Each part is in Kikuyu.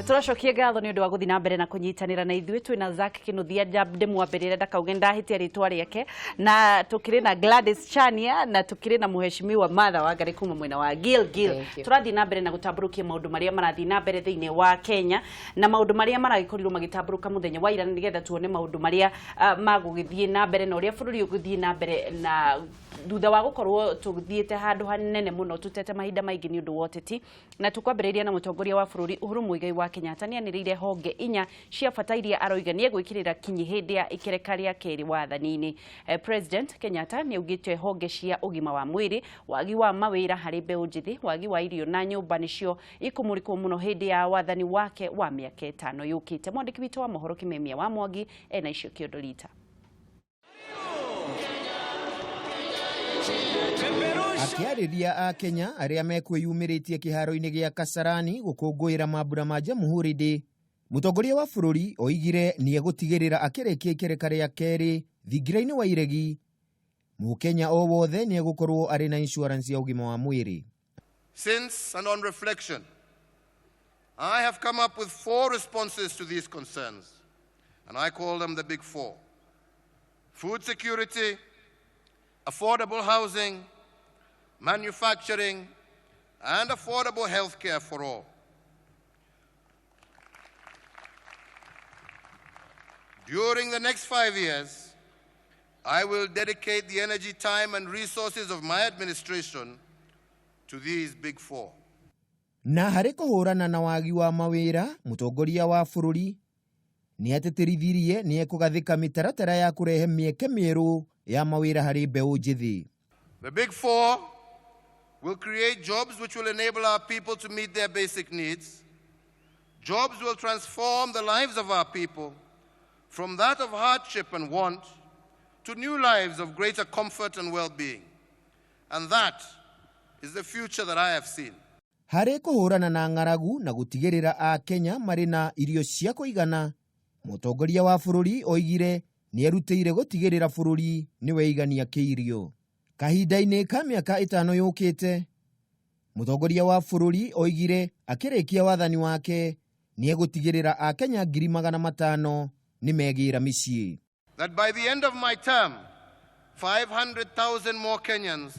Tũracokia ngatho nĩ ũndũ wa gũthiĩ na mbere na kũnyitanĩra na ithuĩ. Twĩna Zack Kinuthia, ndĩmwambĩrĩre ndakauge ndahĩtia rĩtwa rĩake, na tũkĩrĩ na Gladys Chania, na tũkĩrĩ na mũheshimiwa Martha Wangari kuma mwena wa Gilgil. Thank you. Tũrathiĩ na mbere na gũtambũrũkia maũndũ marĩa marathiĩ na mbere thĩinĩ wa Kenya na maũndũ marĩa maragĩkorirwo magĩtambũrũka mũthenya wa ira, nĩgetha tuone maũndũ marĩa magũgĩthiĩ na mbere na ũrĩa bũrũri ũgũthiĩ na mbere na thutha wa gũkorwo tũthiĩte handũ hanene mũno tũtete mahinda maingĩ nĩ ũndũ wa ũteti. Na tũkwambĩrĩria na mũtongoria wa bũrũri Uhuru Muigai wa Kenyatta nĩ anĩrĩire honge inya cia bata iria aroiga nĩ egwĩkĩrĩra kinyi hĩndĩ ya ikereka rĩa kerĩ wathani-inĩ. President Kenyatta nĩ augĩte honge cia ũgima wa mwĩrĩ, wagi wa mawĩra harĩ mbeũ njĩthĩ, wagi wa irio na nyũmba nĩcio ikũmũrĩkwo mũno hĩndĩ ya wathani wake wa mĩaka 5 yũkĩte. Mwandĩki witũ wa mohoro Kimemia wa Mwangi ena icio kĩondo rita. Akĩarĩria Akenya arĩa mekwĩyumĩrĩtie kĩharo-inĩ gĩa Kasarani gũkũngũĩra mambura ma Jamhuri Day, mũtongoria wa bũrũri oigire nĩ egũtigĩrĩra akĩrĩkia ikereka rĩa kerĩ thingira-inĩ wa iregi, Mũkenya o wothe nĩ egũkorwo arĩ na insurance ya ũgima wa mwĩrĩ. Since and on reflection, I have come up with 4 responses to these concerns, and I call them the big 4. Food security, affordable housing, manufacturing, and affordable health care for all. During the next 5 years, I will dedicate the energy, time, and resources of my administration to these big 4. Na harĩ kũhũrana na wagi wa mawĩra, mũtongoria wa bũrũri nĩ atĩtĩrithirie nĩ ekũgathĩka mĩtaratara ya kũrehe mĩeke mĩerũ ya mawĩra harĩ mbeũ njĩthĩ. The big 4 will create jobs which will enable our people to meet their basic needs. Jobs will transform the lives of our people from that of hardship and want to new lives of greater comfort and well-being. And that is the future that I have seen. Harĩ kũhũrana na ng'aragu na gũtigĩrĩra a Kenya marĩ na irio cia kũigana, mũtongoria wa bũrũri oigire nĩ erutĩire gũtigĩrĩra bũrũri nĩ weigania kĩirio. Kahinda-inĩ ka mĩaka 5 yũkĩte, mũtongoria wa bũrũri oigire akĩrĩkia wathani wake nĩ egũtigĩrĩra a Kenya ngiri magana matano nĩ megĩra mĩciĩ. That by the end of my term, 500,000 more Kenyans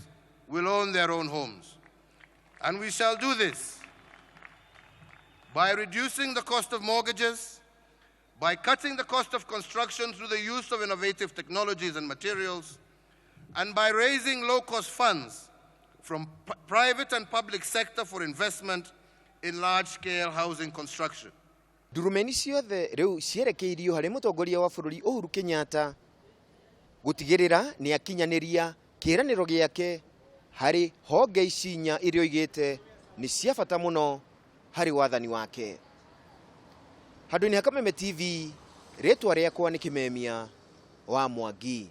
will own their own homes. And we shall do this by reducing the cost of mortgages, by cutting the cost of construction through the use of innovative technologies and materials, and by raising low-cost funds from private and public sector for investment in large-scale housing construction. Ndurumeni ciothe rĩu cierekeirio harĩ mũtongoria wa bũrũri Uhuru Kenyatta gũtigĩrĩra nĩ akinyanĩria kĩĩranĩro gĩake harĩ honge ici inya iria oigĩte nĩ cia bata mũno harĩ wathani wake. Handũ-inĩ ha Kameme TV, rĩtwa rĩakwa nĩ Kimemia wa Mwangi.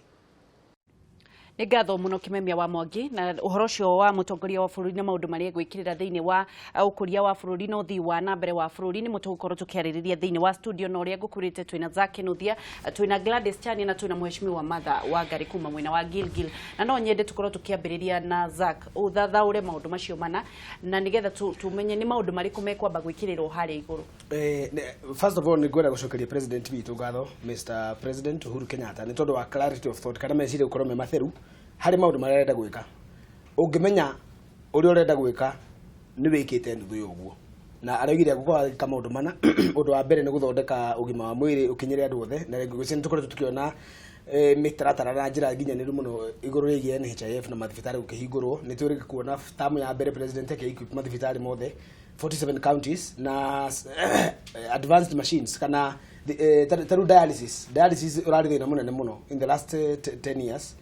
Nĩ ngatho mũno Kimemia wa Mwangi na ũhoro ũcio wa mũtongoria wa bũrũri na maũndũ marĩa egwĩkĩrĩra thĩinĩ wa ũkũria wa bũrũri na ũthii wa na mbere wa bũrũri nĩmo tũgũkorwo tũkĩarĩrĩria thĩinĩ wa studio, na ũrĩa ngũkwĩrĩte twĩna Zack Kinuthia, twĩna Gladys Chania na twĩna mũheshimiwa Martha Wangari kuma mwena wa Gilgil. Na no nyende tũkorwo tũkĩambĩrĩria na Zack, ũthathaũre maũndũ macio mana na nĩgetha tũmenye nĩ maũndũ marĩkũ mekwamba gwĩkĩrĩrwo harĩa igũrũ. First of all, nĩ ngwenda gũcokeria President witũ ngatho, Mr President Uhuru Kenyatta, nĩ tondũ wa clarity of thought, kana meciria gũkorwo me matheru harĩ maũndũ marĩa arenda gwĩka. Ũngĩmenya ũrĩa ũrenda gwĩka nĩ wĩkĩte nuthu ya ũguo. Na araugire egũkorwo agĩka maũndũ mana. Ũndũ wa mbere nĩ gũthondeka ũgima wa mwĩrĩ ũkinyĩre andũ othe, na rĩngĩ nĩ tũkoretwo tũkĩona mĩtaratara na njĩra nginyanĩru mũno igũrũ rĩgiĩ NHIF na mathibitarĩ gũkĩhingũrwo. Nĩ tũrĩ kuona tamu ya mbere President akĩ-equip mathibitarĩ mothe 47 counties na advanced machines kana ta rĩu dialysis. Dialysis ũrarĩ thĩna mũnene mũno in the last 10 years,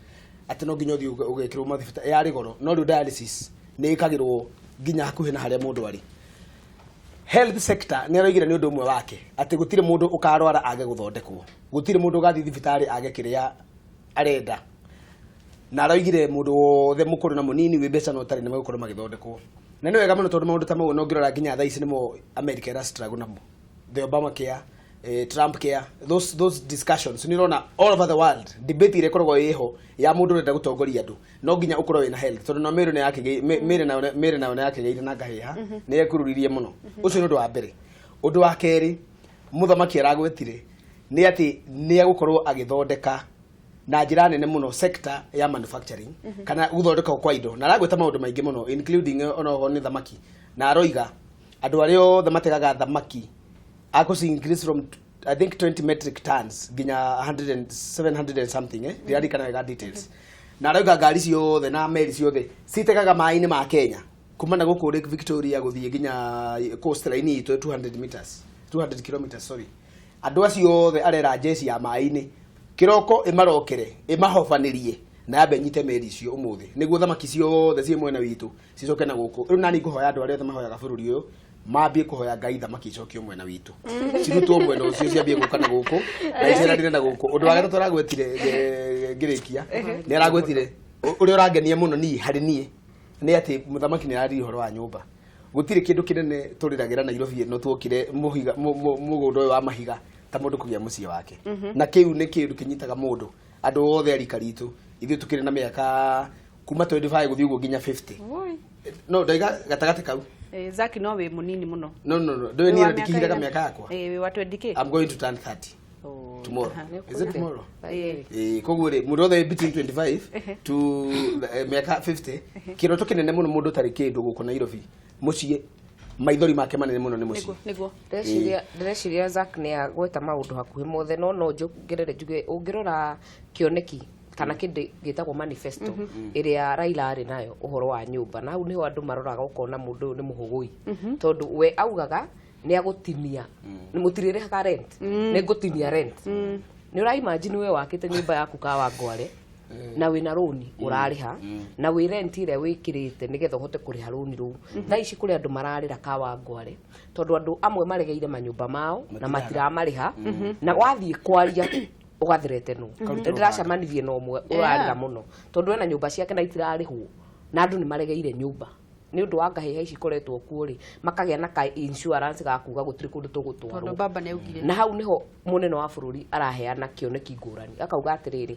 atĩ no nginya ũthiĩ ũgekĩrwo mathibitarĩ yarĩ goro, no rĩu dialysis nĩ ĩkagĩrwo nginya hakuhĩ na harĩa mũndũ arĩ. Health sector nĩ aroigire nĩ ũndũ ũmwe wake atĩ gũtirĩ mũndũ ũkarwara age gũthondekwo, gũtirĩ mũndũ ũgathiĩ thibitarĩ age kĩrĩa arenda, na aroigire mũndũ wothe mũkũrũ na mũnini wĩ mbeca na ũtarĩ nĩ megũkorwo magĩthondekwo. Na nĩ wega mũno tondũ maũndũ ta mau no ngĩrora nginya thaa ici nĩmo America ĩra struggle namo, the Obama care, Trump care, those discussions nĩ ũrona all over the world debate ĩrĩa ĩkoragwo ĩho ya mũndũ ũrenda gũtongoria andũ no nginya ũkorwo wĩna health, tondũ na mĩrĩ nĩ yakĩgĩ-, mĩrĩ nayo, mĩrĩ nayo nĩ yakĩgĩire na ngahĩha, nĩ yekururirie mũno. Ũcio nĩ ũndũ wa mbere. Ũndũ wa kerĩ mũthamaki aragwetire nĩ atĩ nĩ egũkorwo agĩthondeka na njĩra nene mũno sector ya manufacturing kana gũthondeka kwa indo, na aragweta maũndũ maingĩ mũno including onokorwo nĩ thamaki, na aroiga andũ arĩa othe mategaga thamaki akũci increase from, I think, 20 metric tons nginya 100 and 700 and something, ndiririkana wega details. Na arauga ngari ciothe na meri ciothe citegaga maĩ-inĩ ma Kenya kuma na gũkũ Lake Victoria gũthiĩ nginya coast line itũ 200 meters, 200 kilometers, sorry. Andũ acio othe arera jeshi ya maĩ-inĩ kĩroko ĩmarokere, ĩmahobanĩrie na yambe nyite meri icio ũmũthĩ nĩguo thamaki ciothe ciĩ mwena witũ cicoke na gũkũ. Rĩu nani ngũhoya andũ arĩa othe mahoyaga bũrũri ũyũ mambie kũhoya Ngai thamaki icokio mwena witũ, cirutwo mwena ũcio ciambie gũka na gũkũ na iceranire na gũkũ. Ũndũ wa gatatũ aragwetire, ngĩrĩkia, nĩ aragwetire ũrĩa ũrangenia mũno niĩ harĩ niĩ nĩ atĩ mũthamaki nĩ araririe ũhoro wa nyũmba. Gũtirĩ kĩndũ kĩnene tũrĩragĩra Nairobi ĩno tuokire mũhiga mũgũnda ũyũ wa mahiga ta mũndũ kũgĩa mũciĩ wake, na kĩu nĩ kĩndũ kĩnyitaga mũndũ. Andũ othe a rika ritũ ithuĩ tũkĩrĩ na mĩaka kuma 25 gũthiĩ ũguo nginya 50, no ndaiga gatagatĩ kau. Zaki no wĩ mũnini mũno. No, ndũĩ niĩ ndikihithaga mĩaka yakwa. Wĩ wa 20 k. I'm going to turn 30 Oh, tomorrow. Is it tomorrow? Eh. Koguo rĩ, mũndũ othe between 25 to mĩaka 50, kĩroto kĩnene mũno mũndũ ũtarĩ kĩndũ gũkũ Nairobi mũciĩ, maithori make manene mũno nĩ mũciĩ. Nĩguo. Ndĩreciria Zack nĩ agweta maũndũ hakuhĩ mothe, no njongerere njuge ũngĩrora kĩoneki kana kĩndũ gĩtagwo manifesto ĩrĩa Raila arĩ nayo ũhoro wa nyũmba, na hau nĩho andũ maroraga ũkona mũndũ ũyũ nĩ mũhũgũi, tondũ we augaga nĩ agũtinia mũtirĩrĩhaga rent, nĩ ngũtinia rent. Nĩ ũra imagine we wakĩte nyũmba yaku Kawangware na wĩna rũni ũrarĩha na wĩ rent ĩrĩa wĩkĩrĩte nĩgetha ũhote kũrĩha rũni rũu. Thaa ici kũrĩ andũ mararĩra Kawangware tondũ andũ amwe maregeire manyũmba mao na matiramarĩha, na wathiĩ kwaria ũgathretenwo. Nĩ ndĩracemanirie na ũmwe ũrarĩra mũno tondũ ena nyũmba ciake na itirarĩhwo, na andũ nĩ maregeire nyũmba nĩ ũndũ wa ngahĩha ici ikoretwo kuo rĩ, makagĩa na ka insurance ga kuga gũtirĩ kũndũ tũgũtwarwo. Tondũ baba nĩ augire. Na hau niho mũnene wa bũrũri araheana kĩoneki ngũrani, akauga atĩrĩrĩ,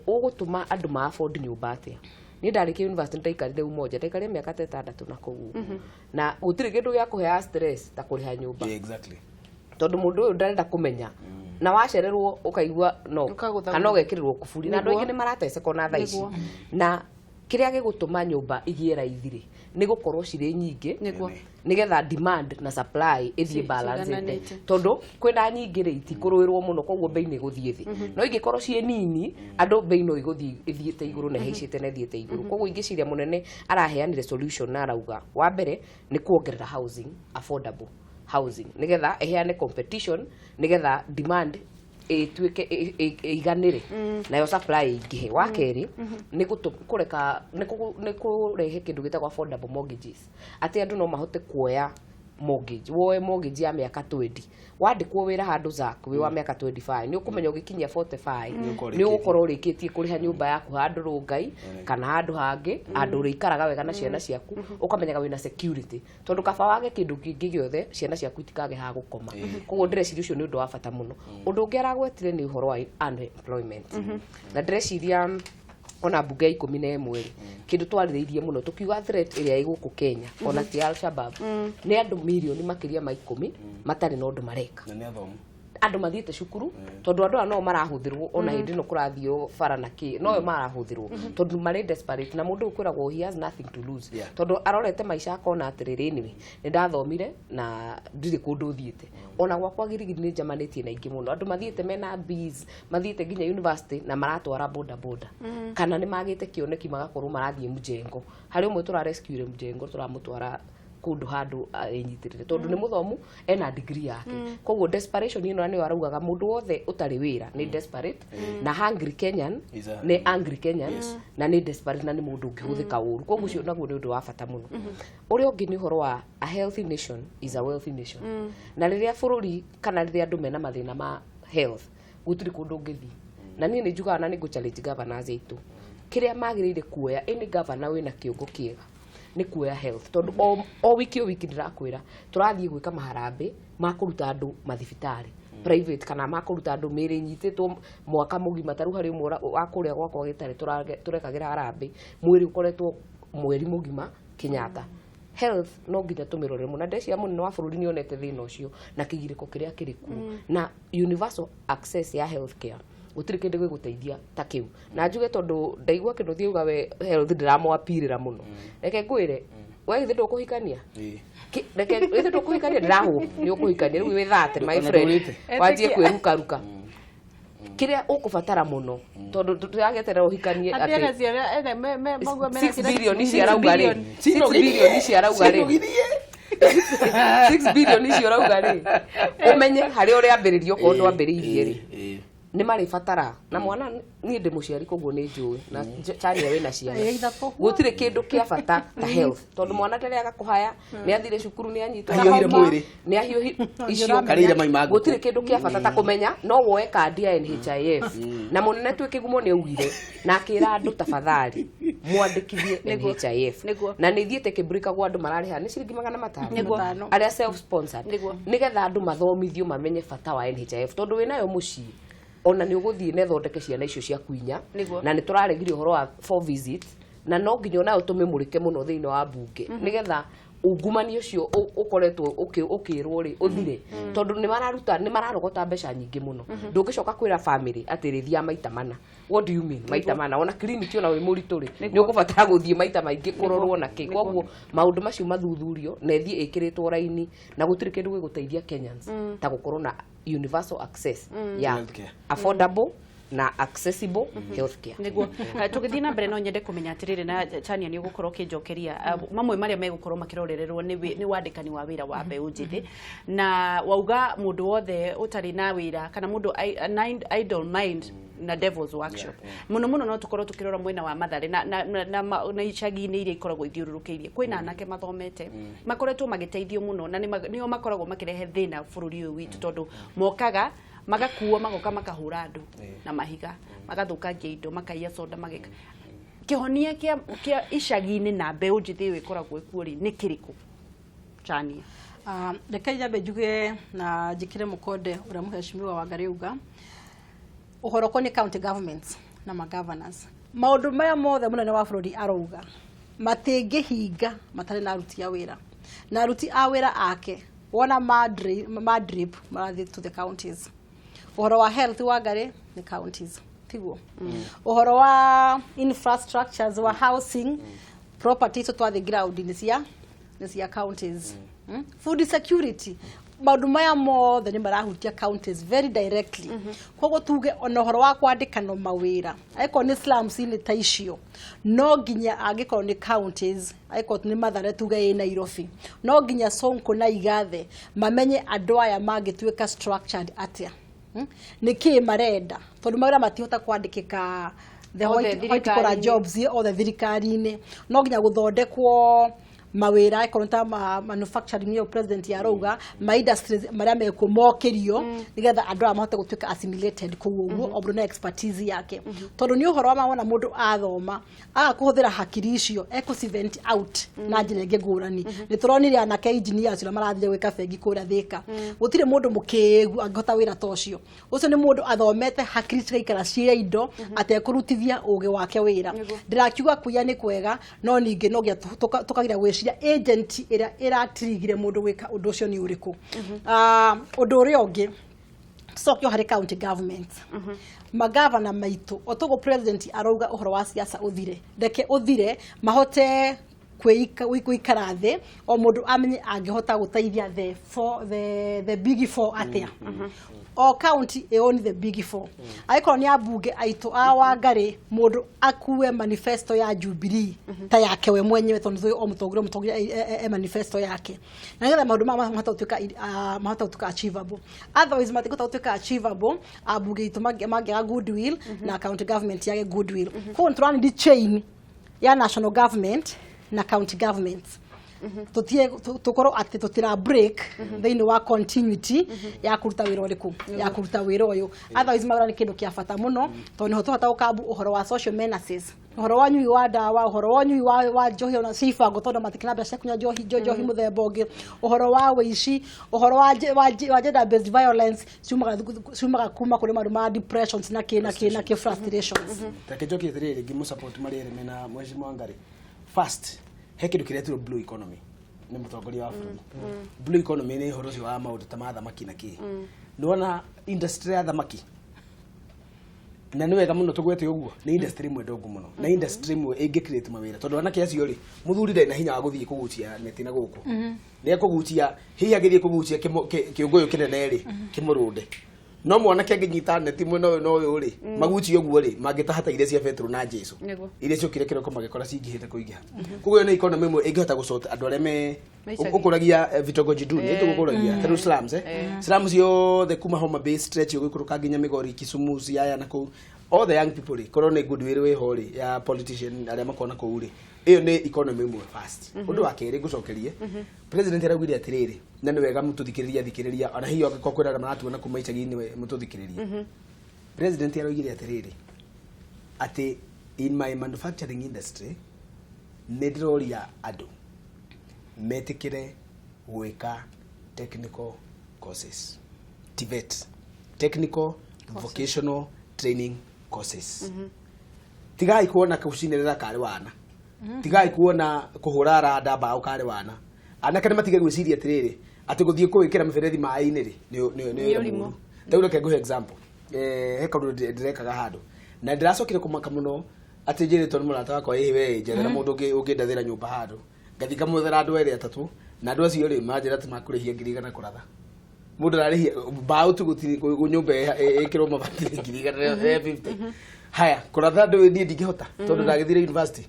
ũgũtũma andũ ma afford nyũmba atĩa? Niĩ ndarĩkia university ndaikarire Umoja, ndaikarire mĩaka ta 6 na kũu ũguo, na gũtirĩ kĩndũ gĩa kũheaga stress ta kũrĩha nyũmba, tondũ mũndũ ũyũ ndarenda kũmenya na wacererwo ũkaigua no Ũkagũthagũthwo. kana ũgekĩrĩrwo kuburi, na andũ aingĩ nĩ marateceka ona thaa ici. Na kĩrĩa gĩgũtũma nyũmba igĩe raithi rĩ, nĩ gũkorwo cirĩ nyingĩ, nĩgetha demand na supply ĩthiĩ balance. Cigananĩte. Tondũ kwĩna nyingĩ rĩ, itikũrũĩrwo mũno, koguo bei nĩ ĩgũthiĩ thĩ. No ingĩkorwo ciĩ nini andũ, bei no ĩgũthiĩ ĩthiĩte igũrũ na ĩhaicĩte na ĩthiĩte igũrũ. Koguo ingĩciria mũnene araheanire solution na arauga wa mbere nĩ kuongerera housing, affordable housing, nĩgetha ĩheane competition, nĩgetha demand ĩtuĩke ĩiganĩre nayo supply ĩingĩhe. Wa kerĩ nĩ kũreka nĩ kũrehe kĩndũ gĩtagwo affordable mortgages, atĩ andũ no mahote kuoya mortgage. Woe mortgage ya mĩaka 20, wandĩkwo wĩra handũ, Zack, wĩ wa mĩaka 25, nĩ ũkũmenya ũgĩkinyia 45 nĩ ũgũkorwo ũrĩkĩtie kũrĩha nyũmba yaku handũ Rũngai kana handũ hangĩ, handũ ũrĩikaraga wega na ciana ciaku, ũkamenyaga wĩna security, tondũ kaba wage kĩndũ kĩngĩ gĩothe, ciana ciaku itikage ha gũkoma. Koguo ndĩreciria ũcio nĩ ũndũ wa bata mũno. Ũndũ ũngĩ aragwetire nĩ ũhoro wa unemployment, na ndĩreciria ona mbunge ya 11 rĩ, kĩndũ twarĩrĩirie mũno tũkiuga threat ĩrĩa ĩ gũkũ Kenya ona ti Al-Shabaab, nĩ andũ mirioni makĩria ma 10 matarĩ na ũndũ mareka. Na nĩ athomu. Andũ mathiĩte cukuru, tondũ andũ aya no marahũthĩrwo ona hĩndĩ ĩno kũrathiĩ bara na kĩ, noyo marahũthĩrwo tondũ marĩ desperate, na mũndũ ũyũ kwĩragwo he has nothing to lose, tondũ arorete maica akona atĩrĩrĩ, anyway nĩ ndathomire na ndirĩ kũndũ thiĩte. Ona gwakwa Girigiri nĩ njamanĩtie na aingĩ mũno, andũ mathiĩte mena Bs, mathiĩte nginya university na maratwara boda boda, kana nĩ magĩte kĩoneki magakorwo marathiĩ mjengo. Harĩ ũmwe tũra rescue mjengo, tũramũtwara kũndũ handũ enyitĩrĩre tondũ nĩ mũthomu, ena degree yake. Koguo desperation ĩno nĩyo araugaga mũndũ wothe ũtarĩ wĩra nĩ desperate, na hungry Kenyan Is a- nĩ angry Kenyan na nĩ desperate na nĩ mũndũ ũngĩhũthĩka ũru. Koguo ũcio naguo nĩ ũndũ wa bata mũno. Ũrĩa ũngĩ nĩ ũhoro wa a healthy nation is a wealthy nation, na rĩrĩa bũrũri kana rĩrĩa andũ mena mathĩna ma health, gũtirĩ kũndũ ũngĩthiĩ. Na niĩ nĩ njugaga na nĩ ngũ challenge governors aitũ, kĩrĩa magĩrĩire kuoya, any governor wĩna kĩongo kĩega, nĩ kuoya health, tondũ o wiki o wiki ndĩrakwĩra tũrathiĩ gwĩka maharambĩ ma kũruta andũ mathibitarĩ private kana ma kũruta andũ mĩĩrĩ inyitĩtwo mwaka mũgima. Ta rĩu harĩ ũmwe wa kũrĩa gwakwa gĩtarĩ tũrekagĩra harambĩ, mwĩrĩ ũkoretwo mweri mũgima Kenyatta. Health no nginya tũmĩrore mũno, na ndeciria mũnene wa bũrũri nĩ onete thĩna ũcio na kĩgirĩko kĩrĩa kĩrĩ kuo, na universal access ya health care gũtirĩ kĩndũ gĩgũteithia ta kĩu. Na njuge, tondũ ndaigua kĩndũ thiuga we health ndĩramwapirĩra mũno, reke ngwĩre, we githĩ ndũkũhikania? Reke githĩ ndũkũhikania, ndĩrahũ nĩ ũkũhikania rĩu wĩ 30, my Ona friend, ndũrĩte. wanjie kwĩrukaruka kĩrĩa ũkũbatara mũno, tondũ tũragĩeterera ũhikanie Atĩ ena atĩ ciana ena maguo mena 6 ciana billion ici 6 arauga rĩ, billion. 6 billion ici arauga rĩ, 6 billion ici ũrauga rĩ, ũmenye harĩa ũrĩambĩrĩria, okorwo ndwambĩrĩirie rĩ, nĩ marĩbatara na mwana. Niĩ ndĩ mũciari, koguo nĩ njũĩ na Chania wĩna ciana. Ĩ, 3. Gũtirĩ kĩndũ kĩa bata ta health, tondũ mwana ndarĩaga kũhaya, nĩ athire cukuru, nĩ anyitwo na Ahiũhire homa, mwĩrĩ. nĩ ahiũhi icio. Karĩire mai ma ngũkũ. Gũtirĩ kĩndũ kĩa bata ta kũmenya no woe kandi ya NHIF, na mũnene twĩ kĩgumo nĩ augire na akĩra andũ, tafadhali mwandĩkithie NHIF. Nĩguo. Na nĩ ithiĩte kĩmburikagwo, andũ mararĩha nĩ ciringi 500 Nĩguo. arĩa self sponsored, Nĩguo. nĩgetha andũ mathomithio mamenye bata wa NHIF, tondũ wĩnayo mũciĩ ona nĩ ũgũthiĩ na ĩthondeke ciana icio ciaku inya. Nĩguo. Na nĩ tũraregire ũhoro wa four visits, na no nginya onayo tũmĩmũrĩke mũno thĩinĩ wa mbunge, nĩgetha ungumania ũcio ũkoretwo ũkĩrwo rĩ ũthire, tondũ nĩ mararuta, nĩ mararogota mbeca nyingĩ mũno. Ndũngĩcoka kwĩra family atĩ rĩthiaga maita mana. What do you mean maita mana? Ona clinic, ona wĩ mũritũ rĩ, nĩ ũkũbatara gũthiĩ maita maingĩ kũrorwo na kĩ. Koguo maũndũ macio mathuthurio na ĩthiĩ ĩkĩrĩtwo raini, na gũtirĩ kĩndũ gĩgũteithia Kenyans ta gũkorwo na universal access ya Healthcare. affordable na accessible healthcare. Nĩguo. Tũgĩthiĩ na mbere, no nyende kũmenya atĩrĩrĩ, na Chania nĩ ũgũkorwo ũkĩnjokeria, mamwe marĩa megũkorwo makĩrorererwo nĩ wandĩkani wa wĩra wa mbeũ njĩthĩ, na wauga mũndũ wothe ũtarĩ na wĩra kana mũndũ an idle mind na devil's workshop. Mũno mũno no tũkorwo tũkĩrora mwena wa Mathare na icagi-inĩ iria ikoragwo ithiũrũrũkĩirie, kwĩna anake mathomete makoretwo magĩteithio mũno, na nĩo makoragwo makĩrehe thĩna bũrũri ũyũ witũ, tondũ mokaga magakuo, magoka makahũra andũ na mahiga, magathũkangia indo, makaiya soda, mageka. Kĩhonia kĩa icagi-inĩ na mbeũ njĩthĩ ĩyo ĩkoragwo ĩkuo rĩ, nĩ kĩrĩkũ, Chania? Ah, reke nyambe njuge na njĩkĩre mũkonde ũrĩa mũheshimiwa Wangari auga ũhoro ũkoniĩ county governments na magovernors. Maũndũ maya mothe mũnene wa bũrũri arauga matingĩhinga matarĩ na aruti a wĩra, na aruti a wĩra ake wona ma drip marathiĩ to the counties. Ũhoro wa health, Wangari, nĩ counties, tiguo? Ũhoro wa infrastructures, wa housing property, icio twathiĩ ground nĩ cia counties. Food security, maũndũ maya mothe nĩ marahutia counties very directly. Koguo tuge ona ũhoro wa kwandĩkano mawĩra, angĩkorwo nĩ slums-inĩ ta icio, no nginya angĩkorwo nĩ counties, angĩkorwo nĩ Mathare, tuge ĩ Nairobi, no nginya Sonko na Igathe mamenye andũ aya mangĩtuĩka structured atĩa. Nĩ kĩĩ marenda, tondũ mawĩra matihota kwandĩkĩka the Othe white collar thirikari-inĩ. jobs othe thirikari-inĩ. No nginya gũthondekwo mawĩra, angĩkorwo nĩ ta manufacturing ĩyo president yarauga, ma industries marĩa mekuo mokĩrio, nĩgetha andũ aya mahote gũtuĩka assimilated kũu ũguo, o mũndũ na expertise yake, tondũ nĩ ũhoro wa ma wona mũndũ athoma aga kũhũthĩra hakiri icio ekũ vent out na njĩra ĩngĩ ngũrani. Nĩ tũronire anake engineers arĩa marathire gwĩka bengi kũrĩa Thĩka. Gũtirĩ mũndũ mũkĩgu angĩhota wĩra ta ũcio. Ũcio nĩ mũndũ athomete, hakiri cigaikara ciĩ indo atekũrutithia ũgĩ wake wĩra. Ndĩrakiuga kuiya nĩ kwega, no ningĩ no nginya tũkagira gwĩciria agent ĩrĩa ĩratirigire mũndũ gwĩka ũndũ ũcio nĩ ũrĩkũ. Ah, ũndũ ũrĩa ũngĩ tũcokio harĩ county government, magavana maitũ, o toguo president arauga ũhoro wa siasa ũthire, reke ũthire, mahote gũikara thĩ, o mũndũ amenye angĩhota gũteithia the four, the big four atĩa. O county ĩ the big four, angĩkorwo nĩ ambunge aitũ a Wangarĩ, mũndũ akue manifesto ya Jubilee ta yake we mwenyewe, tondũ nĩ o mũtongoria e manifesto yake, na nĩgetha maũndũ maya mahote gũtuĩka mahote gũtuĩka achievable. Otherwise matingĩhota gũtuĩka achievable ambunge aitũ mangĩaga goodwill na county government yage goodwill. Koguo nĩ tũranidi chain ya national government na county governments, tutie tukorwo atĩ tutira break thĩinĩ wa continuity ya kũruta wĩra ũrĩkũ, ya kũruta wĩra ũyũ. Otherwise mawĩra nĩ kĩndũ kĩa bata mũno, tondũ nĩho tũhota gũkambu ũhoro wa social menaces, ũhoro wa nyui wa ndawa, ũhoro wa nyui wa njohi ona cibango, tondũ matikĩna mbeca cia kũnyua njohi njohi mũthemba ũngĩ, ũhoro wa wĩici, ũhoro wa gender based violence, ciumaga kuma kũrĩ maũndũ ma depressions na kĩ na kĩ na kĩ, frustrations. Reke njokie atĩrĩrĩ, ngĩmũ support marĩ erĩ mena mheshimiwa Wangari. First, he kĩndũ kĩretirwo blue economy. Nĩ mũtongoria wa bũrũri. Blue economy nĩ ũhoro ũcio wa maũndũ ta ma thamaki na kĩ. Nĩwona industry ya thamaki, na nĩ wega mũno tũgwete ũguo, nĩ industry ĩmwe ndongu mũno na industry ĩmwe ĩngĩ create mawĩra, tondũ anake acio rĩ, mũthuri ndarĩ na hinya wa gũthiĩ kũgucia neti na gũkũ nĩ ekũgucia, hihi agĩthiĩ kũgucia kĩũngũyũ kĩnene rĩ, kĩmũrũnde. No mwanake angĩnyita neti mwena ũyũ na ũyũ rĩ, magucie ũguo rĩ, mangĩtaha ta iria cia Petero na Jesu Nĩguo. iria ciokire kĩroko magĩkora cingĩhĩte kũingĩha. Koguo ĩyo nĩ economy ĩmwe ĩngĩhota gũsort andũ arĩa me Icagi. ũkũragia vitongoji duni tũgũkũragia tarĩu slums, slums yothe kuma Homa Bay stretch ũgĩikũrũka nginya Migori, Kisumu, Siaya na kũu, all the young people rĩ, korwo nĩ goodwill wĩho rĩ ya politician arĩa makona kũu rĩ, ĩyo nĩ economy ĩmwe first. Ũndũ wa kerĩ ngũcokerie, president araugire atĩrĩrĩ, na nĩ wega mũtũthikĩrĩria thikĩrĩria, ona hihi angĩkorwo kwĩna arĩa maratuona kuma icagi-inĩ, we mũtũthikĩrĩrie. President araugire atĩrĩrĩ, atĩ in my manufacturing industry nĩ ndĩroria andũ metĩkĩre gwĩka technical courses, TVET, technical vocational training courses. Tigai kuona kũcinĩrĩra karĩ wana, tigai kuona kũhũra randa mbaũ karĩ wana. Anake nĩ matige gwĩciria atĩrĩrĩ, atĩ gũthiĩ kũwĩkĩra mĩberethi maĩ-inĩ rĩ, nĩ Nĩ wĩra ũrimũ. mũũru. Rĩu reke ngũhe example. He kaũndũ ndĩrekaga handũ na ndĩracokire kũmaka mũno atĩ njĩrĩtwo nĩ mũrata wakwa, ĩhĩ we, njethera mũndũ ũngĩndathĩra nyũmba handũ. Ngathiĩ ngamwethera andũ erĩ atatũ, na andũ acio rĩ, manjĩra atĩ makũrĩhia 100,000 kũratha. Mũndũ ararĩhia mbaũ tu gũtirĩ nyũmba ĩkĩrwo mabati nĩ 150,000. Haya, kũratha andũ niĩ ndingĩhota tondũ ndagĩthire university.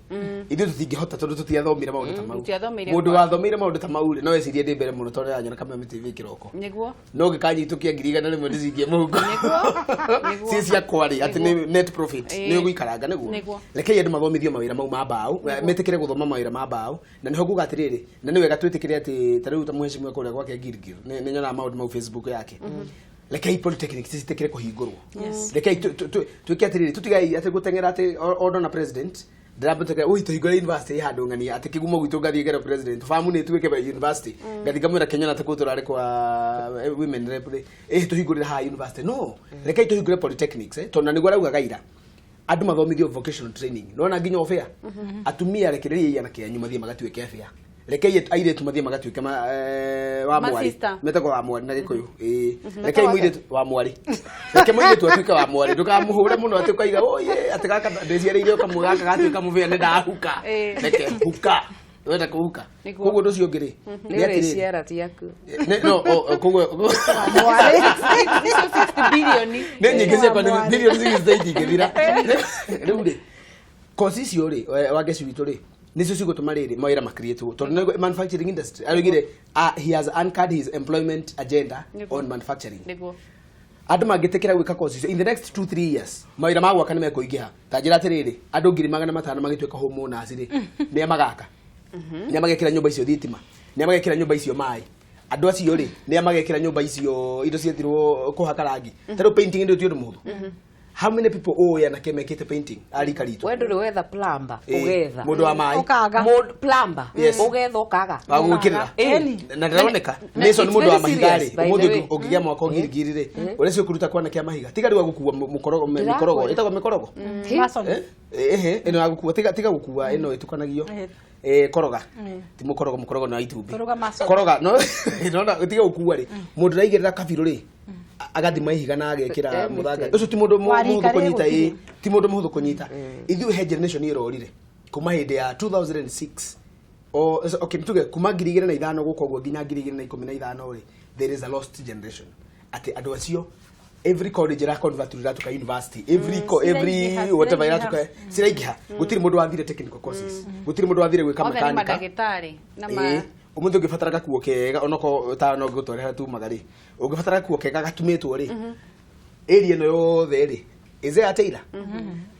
Ithuĩ tũtingĩhota tondũ tũtiathomire maũndũ ta mau. Mũtiathomeire. Mũndũ wathomeire maũndũ ta mau rĩ, no ecirie ndĩ mbere mũno tondũ ndĩranyona Kameme TV kĩroko, Nĩguo. no ngĩkanyitũkia 100,000 ndĩcingie mũhuko Nĩguo. ci ciakwa rĩ, atĩ nĩ net profit nĩ ũgũikaranga nĩguo. Nĩguo. Rekei andũ mathomithio mawĩra mau ma mbaũ, metĩkĩre gũthoma mawĩra ma mbaũ. Na nĩho nguga atĩrĩrĩ, na nĩ wega twĩtĩkĩre atĩ ta rĩu ta mũhecimiwa kũrĩa gwake Gilgil, nĩ nyonaga maũndũ mau Facebook yake. Rekei polytechnics citĩkĩre kũhingũrwo. Rekei twĩke atĩrĩrĩ, tũtigai atĩ gũteng'era atĩ o ndona president ndĩramũteng'era, ui tũhingũre university handũ ng'ania, atĩ kĩgumo gwitũ ngathiĩ ngere president famu nĩ ĩtuĩke university, ngathiĩ ngamwĩra Kenya atĩ kũu tũrarĩ kwa women rep rĩ, ĩhĩ tũhingũrĩre haha university. No rekei tũhingũre polytechnics, tondũ na nĩguo araugaga ira andũ mathomithio vocational training. Nona nginya obĩa atumia, rekereria anake anyu mathiĩ magatuĩke abĩa, rekei airĩtu mathiĩ magatuĩke wa Ma mwari. sister. Metagwo wa mwari na Gĩkũyũ, ĩĩ. Rekei mũirĩtu wa mwari, reke mũirĩtu atuĩke wa mwari, ndũkamũhũre mũno atĩ ũkaiga oye atĩ gaka ndĩciarĩire ũkamwe gaka gatuĩka mũbĩa nĩ ndahuka. Reke huka, wenda kũhuka. Nĩguo. Koguo ũndũ ũcio ũngĩ rĩ, nĩ nĩ atĩrĩrĩ, ũrĩciara ti aku. No, koguo Icio 60 billion. Nĩ nyingĩ ciakwa, nĩ bilioni 60 itingĩthira rĩu rĩ. Kosi icio rĩ, wangeci witũ rĩ, nĩcio cigũtũma rĩrĩ mawĩra makreatwo, tondũ nĩguo manufacturing industry araugire, he has anchored his employment agenda Nĩguo. on manufacturing. Nĩguo. Andũ mangĩtĩkĩra gwĩka kosi icio, in the next 2 3 years mawĩra ma gwaka nĩ mekũingĩha. Ta njĩra atĩrĩrĩ, andũ 500,000 magĩtuĩka homeowners rĩ, nĩa magaka, nĩa magekĩra nyũmba icio thitima, nĩa magekĩra nyũmba icio maĩ? Andũ acio rĩ, nĩa magekĩra nyũmba icio indo cietirwo kũhaka rangi? Ta rĩu painting nĩ ti ũndũ mũhũthũ. How many people ũĩ anake mekĩte painting a rika ritũ? We ndũrĩ wetha plumber? Ĩĩ, Ũgetha mũndũ wa maĩ. Ũkaga. Mũndũ plumber. Yes. Ũgetha ũkaga. Wa gwĩkĩrĩra. Ĩni. Na ndĩroneka Na Mason it's mũndũ wa very mahiga serious, rĩ, by the ũmũthĩ way. ũngĩgĩa mwaka ngirigiri rĩ, ũrĩa cio kũruta kwana kĩa mahiga, tiga rĩu wa gũkua mũkorogo, mĩkorogo Ndĩrakwĩra. ĩtagwo mĩkorogo. Mason. Ehe, ĩno ya gũkua, tiga gũkua ĩno ĩtukanagio. Koroga ti mũkorogo, mũkorogo nĩ wa itumbĩ. Koroga mason. Koroga no nona tiga gũkua rĩ, mũndũ ũraigĩrĩra kabirũ rĩ, agathima ihiga na agekĩra Damn it. mũthanga ũcio, ti mũndũ Wa mũhũthũ rika rĩ kũnyita. gũtirĩ. Ĩ, ti mũndũ mũhũthũ kũnyita. Ithuĩ he generation ĩrorire kuma hĩndĩ ya 2006 o okay, tuge kuma 2005 gũka ũguo nginya 2015 rĩ, there is a lost generation, atĩ andũ acio every college ira convert iratuka university, every every Ciraingĩha, whatever ciraingĩha. iratuka ciraingĩha. Gũtirĩ mũndũ wathire technical courses, gũtirĩ mũndũ wathire gwĩka Othe nĩ mechanical. mandagĩtarĩ na ma Ĩĩ. Ũmũthĩ ũngĩbatara gakuo kega, onokorwo ta no ngũtware harĩa tumaga rĩ, ũngĩbatara gakuo kega gatumĩtwo rĩ, area ĩno yothe rĩ, is there a tailor?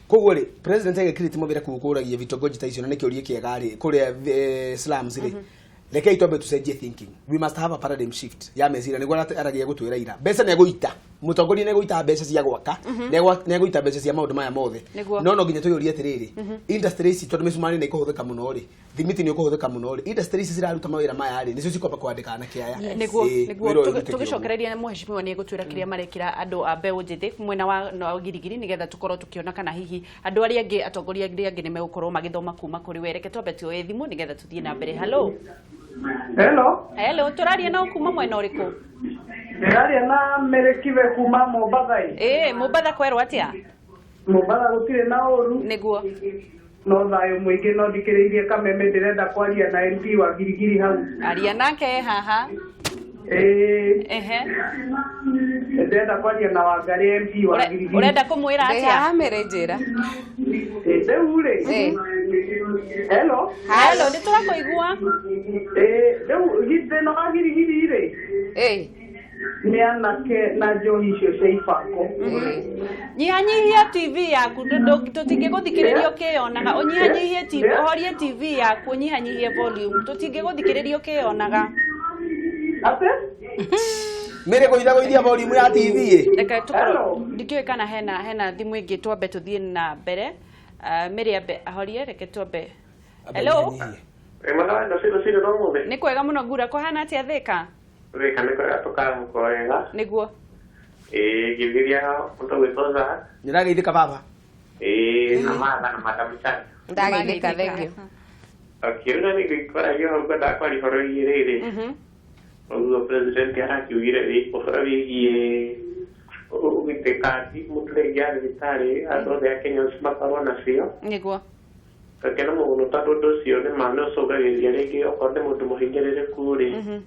Koguo rĩ, president agĩkirĩte mawĩra kũu kũragia vitongoji ta icio, na nĩ kĩũria kĩega rĩ, kũrĩa slums rĩ, rekei twambe tũcenjie thinking. We must have a paradigm shift ya meciria nĩguo aragia gũtwĩra ira mbeca nĩ egũita, mũtongoria nĩ egũita mbeca cia gwaka, nĩ egũita mbeca cia maũndũ maya mothe. Nĩguo. No nginya twĩyũrie atĩrĩrĩ, industry ici, tondũ mĩcumarĩ nĩ ĩkũhũthĩka mũno rĩ, thimiti nĩ ũkũhũthĩka mũno rĩ, industry ici ciraruta mawĩra maya rĩ, nĩcio cikwamba kwandĩka anake aya. Nĩguo. Ĩĩ, Nĩguo. wĩra ũyũ ũrutĩke ũguo. Tũgĩcokereria, mũhecimiwa nĩ egũtwĩra kĩrĩa marekĩra andũ a mbeũ njĩthĩ mwena wa na Girigiri, nĩgetha tũkorwo tũkĩona kana hihi andũ arĩa angĩ, atongoria arĩa angĩ nĩ megũkorwo magĩthoma kuma kũrĩ we. Reke twambe tuoye thimũ nĩgetha tũthiĩ na mbere. Hello. Hello. Hello, tũraria na kuma mwena ũrĩkũ? Ndĩraria na Mary Kibe kuma Mombatha. Ĩĩ, Mombatha kwerwo atĩa? Mombatha gũtirĩ na ũru. Nĩguo. No thayũ mũingĩ no thikĩrĩirie Kameme, ndĩrenda kwaria na MP wa Girigiri hau. Aria nake haha. Ĩĩ. Ehe. Ndĩrenda kwaria na Wangarĩ MP wa Girigiri. Ũrenda kũmwĩra Ndĩ atĩa? haha Mary, njĩra. Ĩĩ, rĩu rĩ. Hello. Hello, nĩ tũrakũigua. Ĩĩ, rĩu thĩna wa Girigiri rĩ. Ĩĩ. Nĩ anake na njohi icio cia ibango. Nyihanyihia TV yaku, tũtingĩgũthikĩrĩria ũkĩyonaga. Ũnyihanyihie TV, ũhorie TV yaku, ũnyihanyihie volume. Tũtingĩgũthikĩrĩria ũkĩyonaga. Atĩ? Mary gũitha volume ya TV ĩ. Reke tũkorwo ndikĩũĩ kana hena thimũ ĩngĩ twambe tũthiĩ na mbere. Mary ambe ahorie, reke twambe. Hello. Nĩ kwega mũno Ngura, kũhana atĩa Thĩka? Thĩka nĩ kwega, tũkaramũka wega. Nĩguo. Ĩĩ, ngĩthiria mũndũ gwĩtwo Zack. Nĩndagĩithĩka baba. Ĩĩ, na Martha na Madam Chan. Ndagĩithĩka, thank you. Okay, rĩu nĩ ngwaragia hau ngwendaga kwaria ũhoro wĩgiĩ rĩrĩ. Ũguo president arakiugire rĩ ũhoro wĩgiĩ ũgitĩ kandi mũndũ rĩngĩ ya thibitarĩ andũ othe a Kenya makorwo nacio. Nĩguo. Ngakena mũno tondũ ũndũ ũcio nĩ ma nĩ ũcũngagĩrĩria rĩngĩ okorwo nĩ mũndũ mũhinyĩrĩrĩku rĩ,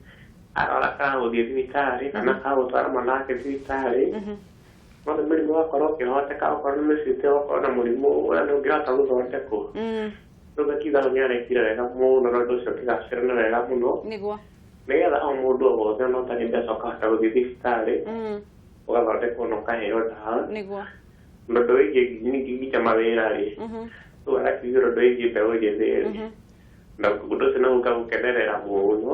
arora kana gũthiĩ thibitarĩ kana kana gũtwara mwana wake thibitarĩ, no nĩ mũrimũ wakorwo ũkĩhoteka, okorwo nĩ mĩciĩ okorwo na mũrimũ ũrĩa nĩ ũngĩhota gũthondekwo. Rĩu ngakiuga hau nĩ arekire wega mũno na ũndũ ũcio ũkĩgacĩra nĩ wega mũno. Nĩguo. Nĩgetha o mũndũ o wothe ona ũtarĩ mbeca ũkahota gũthiĩ thibitarĩ, ũgathondekwo na ũkaheo ndawa. Nĩguo. Na ũndũ wĩgiĩ ningĩ nginya mawĩra rĩ, rĩu arakiugire ũndũ wĩgiĩ mbeũ njĩthĩ rĩ, na ũndũ ũcio nĩguo ngagũkenerera mũno,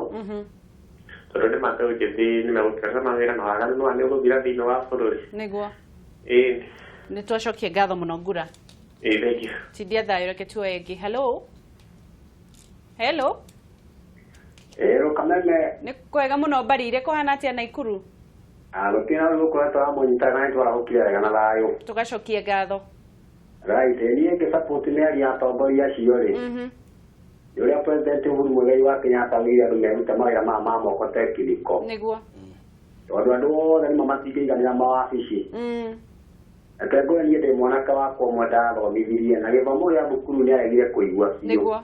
tondũ nĩ ma mbeũ njĩthĩ nĩ megũkĩona mawĩra na waganu nĩ ũgũthira thĩinĩ wa bũrũri. Nĩguo. Ĩĩ. Nĩ twacokia ngatho mũno Ngura. Ĩĩ, thank you. Tindia thayũ, reke tuoe ĩngĩ. Hello. Hello. Ĩĩ, Kameme. Nĩ kwega mũno Mbarire, kũhana atĩa Naikuru? Gũtirĩ na ũru, gũkoretwo amũnyitaga na nĩtwarahũkire wega na thayũ. Tũgacokia ngatho. Right, niĩ ngĩ support mĩario ya atongoria acio rĩ, nĩ ũrĩa President Uhuru Muigai wa Kenyatta augire andũ merute mawĩra maya ma moko technical. Nĩguo. Tondũ andũ othe nĩmo matingĩiganĩra mawabici. Reke ngwĩre, niĩ ndĩ mwanake wakwa ũmwe ndathomithirie na gĩthomo gĩa thukuru nĩ aregire kũigua biũ. Nĩguo.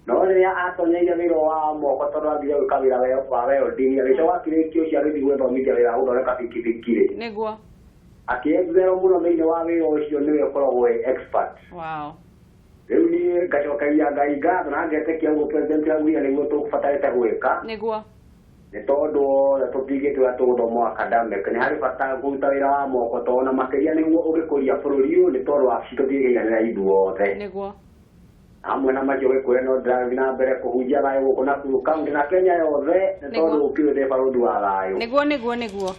No rĩrĩa atonyeire wĩra wa moko, tondũ athire gwĩka wĩra wa welding, agĩcoka akĩrĩkia ũcio agĩthiĩ gwĩthomithia wĩra wa gũthondeka bikibiki rĩ, Nĩguo. akĩexcel mũno thĩinĩ wa wĩra ũcio, nĩwe ũkoragwo wĩ expert. Rĩu niĩ ngacokeria Ngai ngatho na ngetĩkia ũguo president augire nĩguo tũbatarĩte gwĩka. Nĩguo. Nĩ tondũ othe tũtingĩtua tũgũthoma academic, nĩ harĩ bata kũruta wĩra wa moko, tondũ na makĩria nĩguo ũgĩkũria bũrũri ũyũ, nĩ tondũ wabici tũtingĩiganĩra ithuothe. Nĩguo. Hamwe na macio gĩkũyũ no ndĩrathiĩ na mbere kũhunjia thayũ gũkũ Nakuru kaunti na Kenya yothe, nĩ tondũ ũkĩũĩ ndĩ barũthi wa thayũ. Nĩguo.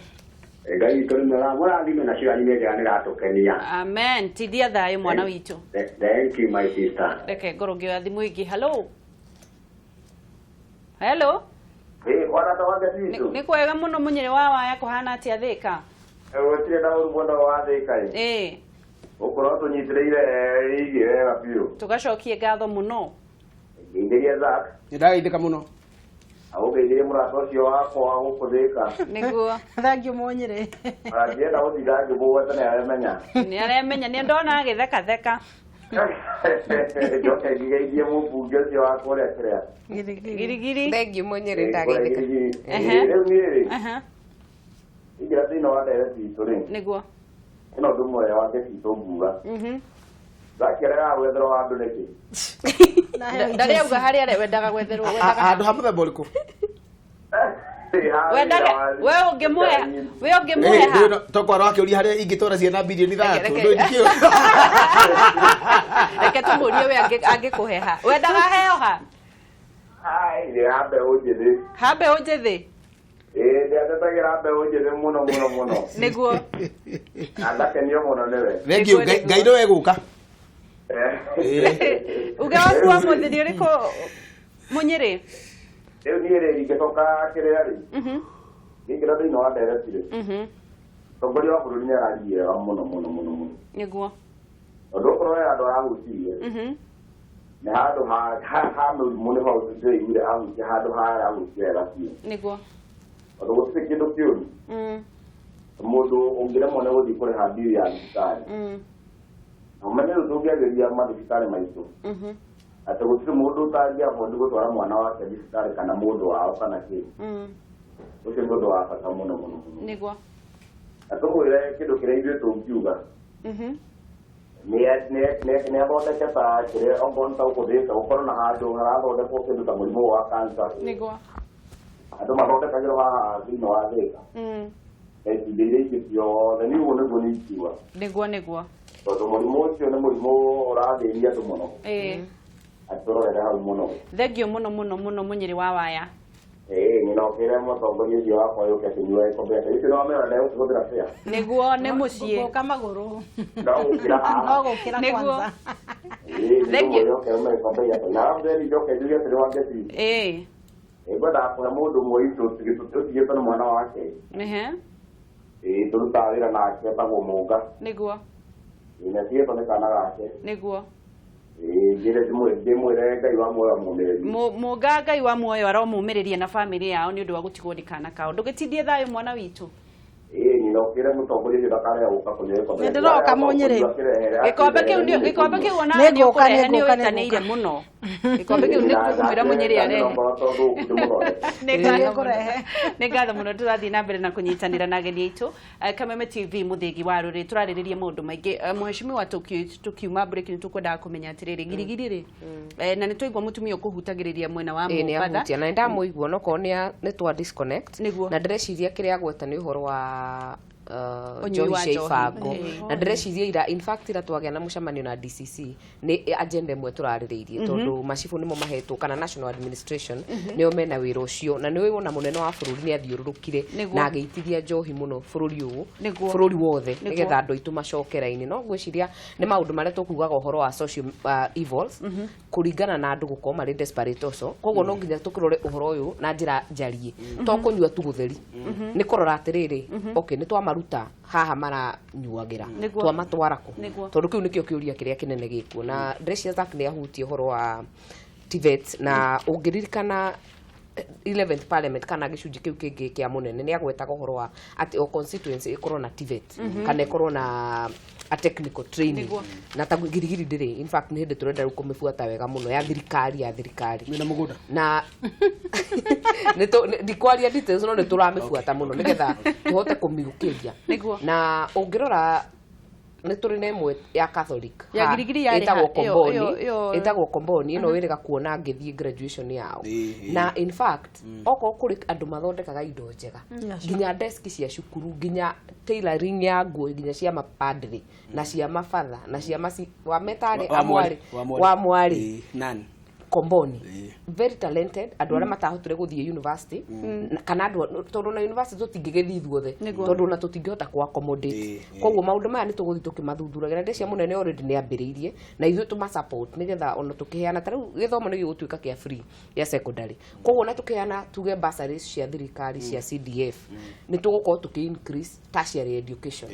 Ngai witũ nĩ mwega, mũrathime na cianyu nĩ njega, nĩ iratũkenia. Amen. Tindia thayũ mwana witũ. Thank you, my sister. Reke ngorwo ngĩoya thimũ ĩngĩ. Hello. Hello. Ĩĩ, kwana tawake citũ. Nĩ kwega mũno Mũnyĩrĩ wa Waya, kũhana atĩa Thĩka? Gũtirĩ na ũru mũno wa Thĩka ĩ. Ĩĩ. Gũkorwo tũnyitĩrĩire irio wega biũ. Tũgacokie ngatho mũno. Ngeithĩrie Zack. Nĩndagĩithĩka mũno. Agũgeithĩrie mũrata ũcio wakwa gũkũ Thĩka. Nĩguo. Thank you Mũnyĩrĩ. Ona ndienda gũtinda ngĩmũgweta nĩ aremenya. Nĩ aremenya, nĩ ndona agĩthekatheka. Njoke ngigeithie mũmbunge ũcio wa kũrĩa kĩrĩa. Girigiri. Thank you Mũnyĩrĩ, ndagĩithĩka. Rĩu niĩ rĩ, ingĩra thĩinĩ wa ndereti itũ rĩ, Nĩguo. ĩno ũndũ ũmwe wake citũ nguga. Ndakĩregaga gwetherwo handũ nĩkĩ? Ndarĩ auga harĩa wendaga gwetherwo, wendaga Handũ ha mũthemba ũrĩkũ? Wendaga we ũngĩmũhe, we ũngĩmũhe ha? Tokwara wakĩũria harĩa ingĩtwara ciana bilioni 3. Reke- Ndũĩ ndikĩũĩ. Reke tũmũrie we angĩkũhe ha. Wendaga heo ha? Ai, nĩ ha mbeũ njĩthĩ. Ha mbeũ njĩthĩ? Ĩĩ, ndĩatetagĩra mbeũ njĩthĩ mũno mũno mũno. Nĩguo. Na ndakenio mũno nĩwe. Thank you. Ngai nĩwe gũka. Uge waku wa mũthĩ nĩ ũrĩkũ Mũnyĩrĩ? Rĩu niĩ rĩ, ingĩcoka kĩrĩa rĩ, ngĩingĩra thĩinĩ wa ndereti rĩ, mũtongoria wa bũrũri nĩ araririe wega mũno mũno mũno mũno. Nĩguo. Tondũ okorwo he andũ arahutirie, Nĩ handũ ha mũrimũ nĩho ndĩraiguire ahutia handũ harĩa ahutia wega biũ. Nĩguo. Tondũ gũtirĩ kĩndũ kĩũru mũndũ ũngĩremwo nĩ gũthiĩ kũrĩha bill ya thibitarĩ. Na ũmenye rĩu tũngĩagĩria mathibitarĩ maitũ atĩ gũtirĩ mũndũ ũtangĩabondi gũtwara mwana wake thibitarĩ kana mũndũ wao kana kĩ. Ũcio nĩ ũndũ wa bata mũno mũno mũno. Nĩguo. Na tũmwĩre kĩndũ kĩrĩa ithuĩ tũngiuga nĩ athondeke ta kĩrĩa okorwo nĩ ta gũkũ Thĩka gũkorwo na handũ harathondekwo kĩndũ ta mũrimũ wa cancer. Nĩguo. Andũ mathondekagĩrwo haha thĩinĩ wa Thĩka. Na itinga iria ingĩ ciothe nĩ ũguo nĩguo niĩ ingiuga. Nĩguo nĩguo. Tondũ mũrimũ ũcio nĩ mũrimũ ũrathĩnia andũ mũno. Atũrorere hau mũno. Thengiũ mũno mũno mũno Mũnyĩrĩ wa Waya. Ĩĩ nyina ũkĩre mũtongoria ũcio wakwa yũke kĩnyua gĩkombe gĩake. Gĩkĩ nĩwamera ndegũkĩhũthĩra fare. Nĩguo nĩ mũciĩ. Gũka magũrũ. No gũkĩra haha. No gũkĩra Nĩguo. kwanza. Ĩĩ Thank you. nĩguo ũke ũme gĩkombe gĩake. Na arabu then njoke njuge atĩrĩ wa Ngeci. Ngwendaga kũhe mũndũ ũmwe witũ tũtigĩtwo nĩ mwana wake. Ĩĩ tũrutaga wĩra nake etagwo Mũnga. Nĩguo. Ĩĩ na atigĩtwo nĩ kana gake. Nĩguo. Ĩĩ njĩre ndĩmwĩre Ngai wa muoyo amũmĩrĩrie. Mũnga Ngai wa muoyo aromũmĩrĩria na bamĩrĩ yao nĩ ũndũ wa gũtigwo nĩ kana kao. Ndũgĩtindie thayũ mwana witũ. Ĩĩ nyina ũkĩre mũtongoria ũcio ndakarega gũka kũnyua gĩkombe Nĩ gĩake. ndĩroka Mũnyĩrĩ. Gĩkombe kĩu nĩ gĩkombe kĩu onawe nĩ Nĩngũka, ũkũrehe nĩ nĩngũka, ũĩtanĩire nĩngũka. mũno. Gĩkombe kĩu nĩ tũkũmwĩra Mũnyĩrĩ arehe. Nĩ ngatho mũno. Nĩngũrehe. Nĩ ngatho mũno tũrathiĩ na mbere na kũnyitanĩra na ageni aitũ. Kameme TV mũthĩgi wa rũrĩrĩ tũrarĩrĩria maũndũ maingĩ. Mheshimiwa tũkiuma break nĩ tũkwendaga kũmenya atĩrĩrĩ Girigiri rĩ na nĩ twaigua mũtumia ũkũhutagĩrĩria mwena wa Ĩĩ nĩ Mombatha. ahutia na nĩ ndamũigua nokorwo nĩ twa disconnect. Nĩguo. Na ndĩreciria kĩrĩa agweta nĩ ũhoro wa Ũnyui njohi wa cia njohi. ibango na ndĩreciria ira in fact ira twagĩa na mũcemanio na DCC nĩ agenda ĩmwe tũrarĩrĩirie tondũ macibũ nĩmo mahetwo kana national administration nĩo mena wĩra ũcio na nĩ wona mũnene wa bũrũri nĩ athiũrũrũkire Nĩguo. na agĩitithia njohi mũno bũrũri ũyũ Nĩguo. bũrũri wothe Nĩguo. nĩgetha andũ aitũ macoke raini no ngwĩciria nĩ maũndũ marĩa tũkugaga ũhoro wa social evils kũringana na andũ gũkorwo marĩ desperate also koguo no nginya tũkĩrore ũhoro ũyũ na njĩra njariĩ to kũnyua tu gũtheri nĩ kũrora atĩrĩrĩ okay nĩ twamaruta haha maranyuagĩra Nĩguo. twamatwara kũ Nĩguo. tondũ kĩu nĩkĩo kĩũria kĩrĩa kĩnene gĩkuo na ndĩreciria Zack nĩ ahutie ũhoro wa TVET na ũngĩririkana 11th parliament kana gĩcunjĩ kĩu kĩngĩ kĩa mũnene nĩ agwetaga ũhoro wa atĩ o constituency ĩkorwo na TVET kana ĩkorwo na a technical training. Nĩguo. Na ta Girigiri ndĩrĩ in fact nĩ hĩndĩ tũrenda rĩu kũmĩbuata wega mũno ya thirikari ya thirikari Wĩna mũgũnda. Na ndikwaria details no nĩ tũramĩbuata mũno nĩgetha tũhote kũmĩũkĩria. Nĩguo. Na ũngĩrora nĩ tũrĩ na ĩmwe ya Catholic Ya Girigiri yarĩ ĩtagwo ha? Komboni Ĩyo- ĩtagwo Komboni ĩno wĩrĩga kuona ngĩthiĩ graduation yao. Na in fact okorwo kũrĩ andũ mathondekaga indo njega nginya desk cia cukuru nginya tailoring ya nguo nginya cia mapadri na cia mabatha na cia maci wa metarĩ amwarĩ wa mwarĩ. Nani? Komboni very talented andũ arĩa matahotire gũthiĩ university kana andũ tondũ na university tũtingĩgĩthiĩ ithuothe Nĩguo. tondũ ona tũtingĩhota kũ accommodate. Koguo maũndũ maya nĩ tũgũthiĩ tũkĩmathuthuragia na ndĩcia mũnene already nĩ ambĩrĩirie na ithuĩ tũma support nĩgetha ona tũkĩheana ta rĩu gĩthomo nĩ gĩgũtuĩka kĩa free gĩa secondary koguo ona tũkĩheana tuge bursaries cia thirikari cia CDF nĩ tũgũkorwo tũkĩ increase tertiary education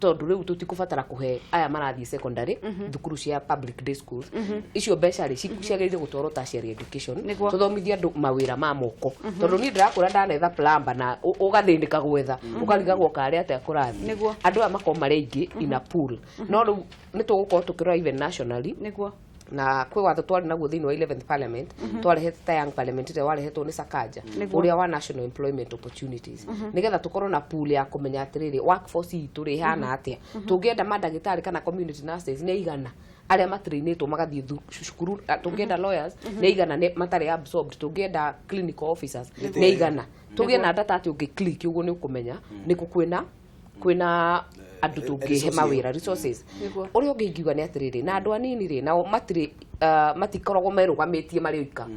tondũ rĩu tũtikũbatara kũhe aya marathiĩ secondary thukuru cia public day schools icio mbeca rĩ ciagĩrĩire gũtwarwo tertiary education. Nĩguo. Tũthomithie andũ mawĩra ma moko tondũ niĩ ndĩrakũra ndanetha plumber na ũgathĩnĩka gwetha ũkarigagwo karĩ atĩa kũrathiĩ. Nĩguo. Andũ aya makorwo marĩ aingĩ in a pool no rĩu nĩ tũgũkorwo tũkĩrora even nationally. Nĩguo. Na kwĩ watho twarĩ naguo thĩinĩ wa 11th parliament twarehete ta young parliament ĩrĩa warehetwo nĩ Sakaja Nĩguo. ũrĩa wa national employment opportunities nĩgetha tũkorwo na pool ya kũmenya atĩrĩrĩ workforce itũ rĩ ĩhana atĩa tũngĩenda mandagĩtarĩ kana community nurses nĩ aigana arĩa matrainĩtwo magathiĩ cukuru tũngĩenda lawyers nĩ aigana matarĩ absorbed tũngĩenda clinical officers nĩ aigana tũgĩe na data atĩ ũngĩ click ũguo nĩ ũkũmenya nĩkũ kwĩna andũ tũngĩhe resources. mawĩra resources. Nĩguo. Ũrĩa ũngĩ ingiuga nĩ atĩrĩrĩ na andũ anini rĩ nao matirĩ matikoragwo merũgamĩtie marĩ oika